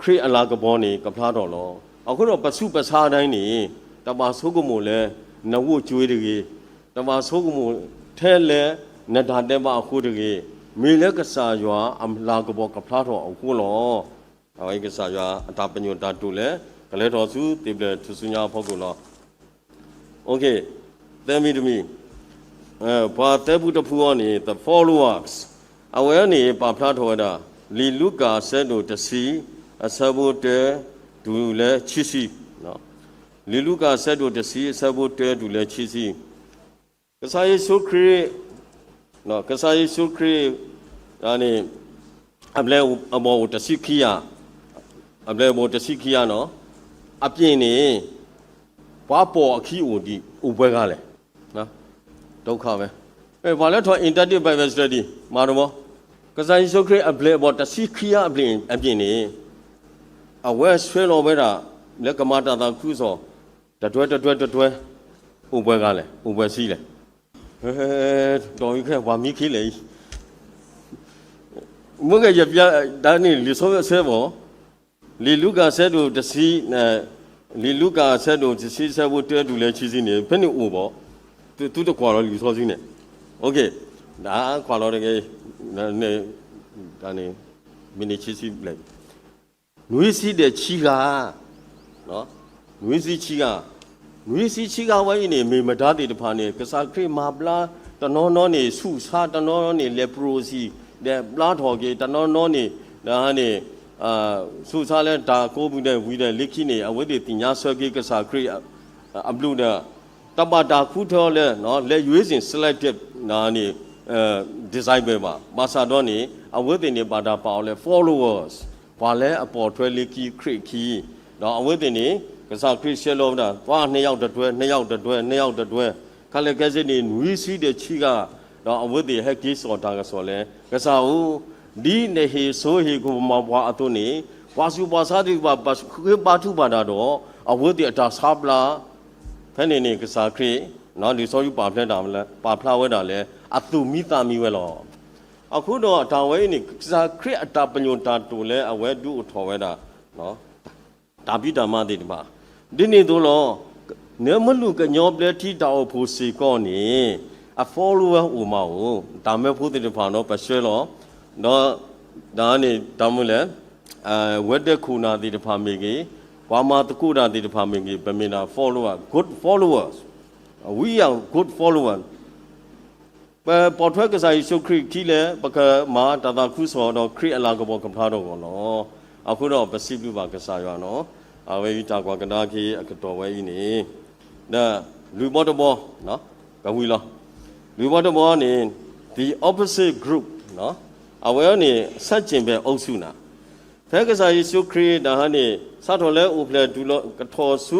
ခရံာ်အလၤကပီၤန့ၣ် ကဖျါထီၣ်လီၤ. အဃိဒီး ပဆူးပဆါဒ်န့ၣ် တဘၣ်ဆိကမိၣ်လၢ နဝိၢ်စ့တဂ့ၤ, တဘၣ်ဆိကမိၣ်ထဲလၢ နတၢ်ဒဲးဘးအဃိတဂ့ၤ, မ့ၢ်လၢကစၢ်ယွၤအလၤကပီၤကဖျါထီၣ်အဃိလီၤ. အဝဲကစၢ်ယွၤအတၢ်ပညိၣ်တၢ်တိာ်လၢ ကလဲၤထီၣ်ဆူသ့ၣ်ဖျၢၣ်ထူၣ်စုညါအဖီခိၣ်လီၤ. သၢမံၤတမံၤ, ပှၤသၢဖုတဖုအံၤန့ၣ် the followers အဝဲန့ၣ် ပာ်ဖျါထီၣ်ဝဲဒၣ် လံာ်လူၤကၣ်အဆၢဒိၣ်တဆံ အဆၢဖိတၢတုၤလၢခံဆံ, လံာ်လူၤကၣ်အဆၢဒိၣ်တဆံ အဆၢဖိတၢတုၤလၢခံဆံ, ကစၢ်ယ့ၣ်ၡူးခရံာ်, ကစၢ်ယ့ၣ်ၡူးခရံာ်န့ၣ် အဘျဲၣ်အဘီၣ်အိၣ်တဆံခံဂၤ, အဘျဲၣ်အဘီၣ်တဆံခံဂၤနီၤ, အပြင်န့ၣ် ပှၤပိာ်အခံအိၣ်ဒံး အိၣ်ပှဲၤဂၤလဲၣ်. ဒုက္ခဝဲ, ပှၤလၢထီၣ် Intensive Bible Study မၤတဘီ, ကစၢ်ယ့ၣ်ၡူးခရံာ်အဘျဲၣ်အဘီၣ်တဆံခံဂၤအဘျဲၣ်အပြင်န့ၣ် အဝဲဆှၢလီၤဝဲဒၣ် လၢကမၤတၢ်သးခုကစီၣ် တတွဲတတွဲတတွဲ အိၣ်ပှဲၤဂၤလဲၣ်, အိၣ်ပှဲၤဆံလဲၣ်. ဒီးခဲပှၤမံခ့လဲၣ်အံၤ, မ့ၢ်ကယပျါ ဒ်န့ၣ် လံာ်စီဆှံအဆၢဘီၣ်, လံာ်လူၤကၣ်အဆၢဒိၣ်တဆံ, လံာ်လူၤကၣ်အဆၢဒိၣ်တဆံ အဆၢဖိတၢတုၤလၢခံဆံန့ၣ် ဖဲန့ၣ်အိၣ်ဘီၣ်, သုတကွၢ်လီၤလံာ်စီဆှံန့ၣ်, ဒ်ကွၢ်လီၤတဂ့ၤ, မ့ၢ်န့ၣ်ခံဆံဘျဲၣ် နွံဆံဒီးဆံဂၤ, နွံဆံဆံဂၤ, နွံဆံဆံဂၤဝဲအံၤန့ၣ် မ့ၢ်မတၤသ့ၣ်တဖၣ်န့ၣ် ကစၢ်ခရံာ်မၤဘျါ, တနီၤနီၤန့ၣ် ဆူးဆါ, တနီၤနီၤန့ၣ် leprosy ဒီးဘျါထီၣ်က့ၤ, တနီၤနီၤန့ၣ် ဒ်န့ၣ် ဆူးဆါလၢတၢ်ကိးပူၤဒီးဝံၤဒီးလၢခံန့ၣ် အဝဲသ့ၣ်သ့ၣ်ညါဆၢက့ၤကစၢ်ခရံာ်အဘျုးဒီး တဘၣ်တၢ်ဃုထၢလၢ လၢ using selective န့ၣ် disciple ဘၣ်. ဘၣ်ဆၣ်ဒီးန့ၣ် အဝဲသ့ၣ်န့ၣ် ဘၣ်တၢ်ပာ်အီၤလၢ followers, ပှၤလၢအပိာ်ထွဲလၢခံခရံာ်အခံ, ဒီးအဝဲသ့ၣ်န့ၣ် ကစၢ်ခရံာ်ဆှၢလီၤဝဲဒၣ် သွားနှစ်ယောက်တတွဲ, နှစ်ယောက်တတွဲ, နှစ်ယောက်တတွဲ, ခဲလၢာ်ခဲဆ့န့ၣ် နွံဆံဒီးဆံဂၤ, ဒီးအဝဲသ့ၣ်ဟဲက့ၤစိာ်တၢ်ကစီၣ်လၢ ကစၢ်ဧၢ, ဒ်နဟ့ၣ်စိဟ့ၣ်ကမီၤပှၤအသိးန့ၣ် ပှၤဆူးပှၤဆါသ့ၣ်တဖၣ် ပဃ့ဘါထုကဖၣ်တၢ်ဒီး အဝဲသ့ၣ်အတၢ်ဆါဘျါ ဖဲန့ၣ်န့ၣ် ကစၢ်ခရံာ် လံာ်စီဆှံပာ်ဖျါတၢ်လၢ ပာ်ဖျါဝဲဒၣ်လၢ အသူၣ်မံသးမံဝဲလီၤ. အဃိဒီးတၢ်ဝဲအံၤန့ၣ် ကစၢ်ခရံာ်အတၢ်ပညိၣ်တၢ်တိာ်လၢအဝဲဒုးအိၣ်ထီၣ်ဝဲဒၣ် တၢ်ဖံးတၢ်မၤသ့ၣ်တဖၣ် ဒ်န့ၣ်အသိးလီၤ. နမ့ၢ်လူၤကညီဘျၢထံတၢ်အိၣ်ဖှိၣ်စ့ၢ်ကီးန့ၣ် အ follower အိၣ်မးဧိၤ, တၢ်မၢဖိသ့ၣ်တဖၣ်ဒီးပဆှၢလီၤ, ဒီး ဒ်န့ၣ် တၢ်မုၢ်လၢ် ဝဲၤဒၢးခိၣ်နၢ်သ့ၣ်တဖၣ်မ့ၢ်ဂ့ၤ, ပှၤမၤသကိးတၢ်သ့ၣ်တဖၣ်မ့ၢ်ဂ့ၤ, ပမ့ၢ်ဒၣ် follower, good followers, we are good followers. ပပိာ်ထွဲကစၢ်ယ့ၣ်ၡူးခရံာ်ခံလၢ ပကမၤတၢ်သးခုကစီၣ်ဒီးခရံာ်အလၤကပီၤကဖျါထီၣ်အဂီၢ်လီၤ. အဃိဒီးပစံးဘျုးဘၣ်ကစၢ်ယွၤနီၤ, အဝဲအံၤတၢ်ကွၢ်ကဒါက့ၤအကတီၢ်ဝဲအံၤန့ၣ်, ဒီးလွံၢ်ဘီတဘီ, ကဝံၤလီၤ. လွံၢ်ဘီတဘီန့ၣ် the opposite group, အဝဲန့ၣ် ဆန့်ကျင်ဘက်အုပ်စုနၤ ဖဲကစၢ်ယ့ၣ်ၡူးခရံာ်တဟါန့ၣ် စးထီၣ်လၢအိၣ်ဖျဲၣ်တုၤလီၤ ကထီၣ်ဆူ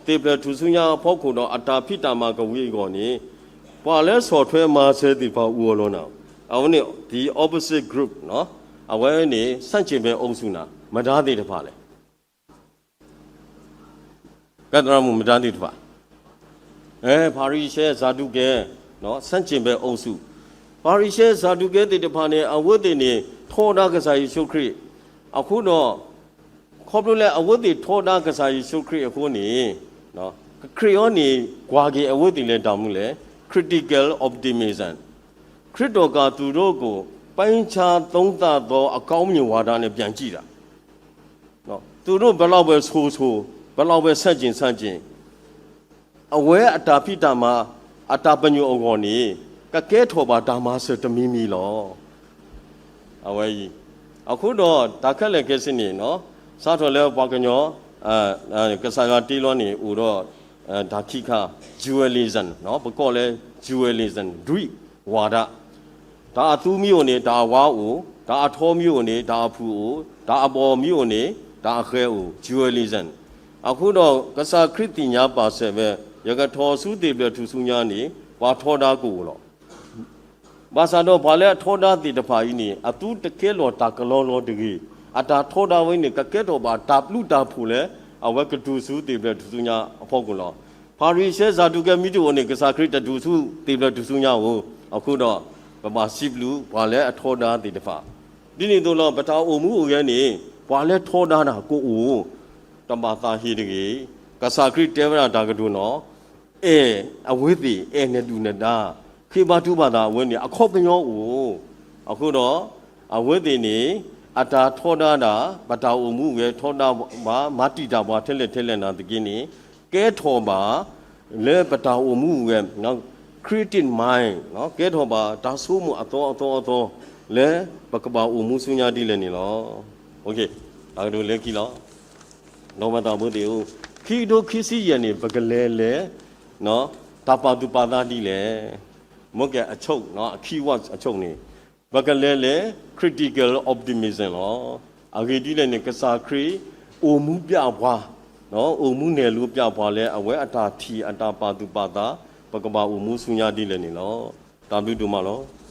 သ့ၣ်ဖျၢၣ်ထူၣ်စုညါအဖီခိၣ်ဒီးအတၢ်ဖံးတၢ်မၤကဝံၤအဂီၢ်န့ၣ်, ပှၤလၢဆီၣ်ထွဲမၤစၢၤသ့ၣ်တဖၣ်အိၣ်အလီၢ်နၤ, အဝဲန့ၣ် the opposite group, အဝဲန့ၣ် ဆန့်ကျင်ဘက်အုပ်စုနၤ, မတၤသ့ၣ်တဖၣ်လဲၣ်. ကဲသရၣ်မုၣ်မတၤသ့ၣ်တဖၣ်, ဖၤရံၤၡဲ စၤဒူးကဲ, ဆန့်ကျင်ဘက်အုပ်စု, ဖၤရံၤၡဲ စၤဒူးကဲသ့ၣ်တဖၣ်န့ၣ် အဝဲသ့ၣ်န့ၣ် ထီဒါကစၢ်ယ့ၣ်ၡူးခရံာ်, အဃိဒီး ခီဖျိလၢအဝဲသ့ၣ်ထီဒါကစၢ်ယ့ၣ်ၡူးခရံာ်အဃိန့ၣ်, ခရံာ်အံၤန့ၣ် ကွၢ်က့ၤအဝဲသ့ၣ်လၢတၢ်မနုၤလဲၣ်, critical optimism. ခရစ်တော်က သူတို့ကို ပိုင်းခြားသုံးသပ်သော အကောင်းမြင်ဝါဒနဲ့ ပြန်ကြည့်တာ. သူတို့ဘယ်လောက်ပဲဆိုဆို, ဘယ်လောက်ပဲဆန့်ကျင်ဆန့်ကျင်, အဝဲအတၢ်ဖံးတၢ်မၤ အတၢ်ပညိၣ်အဂီၢ်န့ၣ် ကကဲထီၣ်ဘၣ်တၢ်မၤစၢၤတမံၤမံၤလီၤ. အဝဲအံၤ, အဃိဒီးတၢ်ခဲလၢာ်ခဲဆ့န့ၣ်, စးထီၣ်လၢပှၤကညီ ကစၢ်ယွၤတ့လီၤန့ၣ် အိၣ်ဒီး တၢ်ခံခါ dualism, ပကိးလၢ dualism ဒွံၣ်ဝါဒ, တၢ်အသူမ့ၢ်အိၣ်န့ၣ် တၢ်အဝါအိၣ်, တၢ်အထီမ့ၢ်အိၣ်န့ၣ် တၢ်အဖုၣ်အိၣ်, တၢ်အဘီမ့ၢ်အိၣ်န့ၣ် တၢ်အဃဲၤအိၣ်, dualism. အဃိဒီးကစၢ်ခရံာ်သ့ၣ်ညါပာ်စၢၤဝဲ, ယကထီၣ်ဆူသ့ၣ်ဖျၢၣ်ထူၣ်စုညါန့ၣ် ပှၤထီဒါကအိၣ်လီၤ. ဘၣ်ဆၣ်ဒီးပှၤလၢအထီဒါသ့ၣ်တဖၣ်အံၤန့ၣ် အသူတကဲလီၤတၢ်ကလီလီၤတဂ့ၤ, အတၢ်ထီဒါဝဲန့ၣ် ကကဲထီၣ်ဘၣ်တၢ်ပျုးတၢ်ဖှိၣ်လၢ အဝဲကတုၤဆူသ့ၣ်ဖျၢၣ်ထူၣ်စုညါအဖီခိၣ်လီၤ. ဖၤရံၤၡဲ စၤဒူးကဲ မ့ၢ်တအိၣ်န့ၣ် ကစၢ်ခရံာ်တဒူၣ်ဆူသ့ၣ်ဖျၢၣ်ထူၣ်စုညါဧိၤ, အဃိဒီး ပဘၣ်စံးဘျုးပှၤလၢအထီဒါသ့ၣ်တဖၣ်, ဒ်န့ၣ်အသိးလီၤ ပတၢ်အိၣ်မူအိၣ်ဂဲၤန့ၣ် ပှၤလၢထီဒါတၢ်ကအိၣ်, တဘၣ်သးဟ့ၣ်တဂ့ၤ, ကစၢ်ခရံာ်တဲဝဲဒၣ်တၢ်ကတိၤနီၤ အဲၣ်အဝဲသ့ၣ် အဲၣ်နဒုၣ်နဒါ, ဃ့ဘါထုကဖၣ်တၢ်အဝဲန့ၣ် အခီပညီအိၣ်, အဃိဒီး အဝဲသ့ၣ်န့ၣ် အတၢ်ထီဒါဒၣ် ပတၢ်အိၣ်မူဝဲထီဒါဘၣ် မၤတံာ်တာ်ပှၤထဲလဲၣ်ထဲလဲၣ်နာ်သက့န့ၣ် ကဲထီၣ်ဘၣ် လၢပတၢ်အိၣ်မူဝဲ creative mind ကဲထီၣ်ဘၣ်တၢ်ဆိကမိၣ်အသီအသီအသီ လၢပကဘၣ်အိၣ်မူဆူညါဒ်လဲၣ်န့ၣ်လီၤ. တၢ်ကတိၤလၢခံလီၤ. ဒီးမၤသးဖိသ့ၣ်ဧိၤ, ခံကထိခံဆံယဲၢ်န့ၣ် ပကလဲၤလၢ တၢ်ပာ်သူၣ်ပာ်သးဒ်လဲၣ်. မ့ၢ်ကဲအဆိက အ key word အဆိကန့ၣ် ပကလဲၤလၢ critical optimism လီၤ. အဂ့ၢ်ဒ်လဲၣ်န့ၣ် ကစၢ်ခရံာ် အိၣ်မူပျဲပှၤ, အိၣ်မူနဲၣ်လိပျဲပှၤလၢ အဝဲအတၢ်ထံၣ်အတၢ်ပာ်သူၣ်ပာ်သး ပကဘၣ်အိၣ်မူဆူညါဒ်လဲၣ်န့ၣ်လီၤ. တၢ်ဘျုးဒိၣ်မးလီၤ.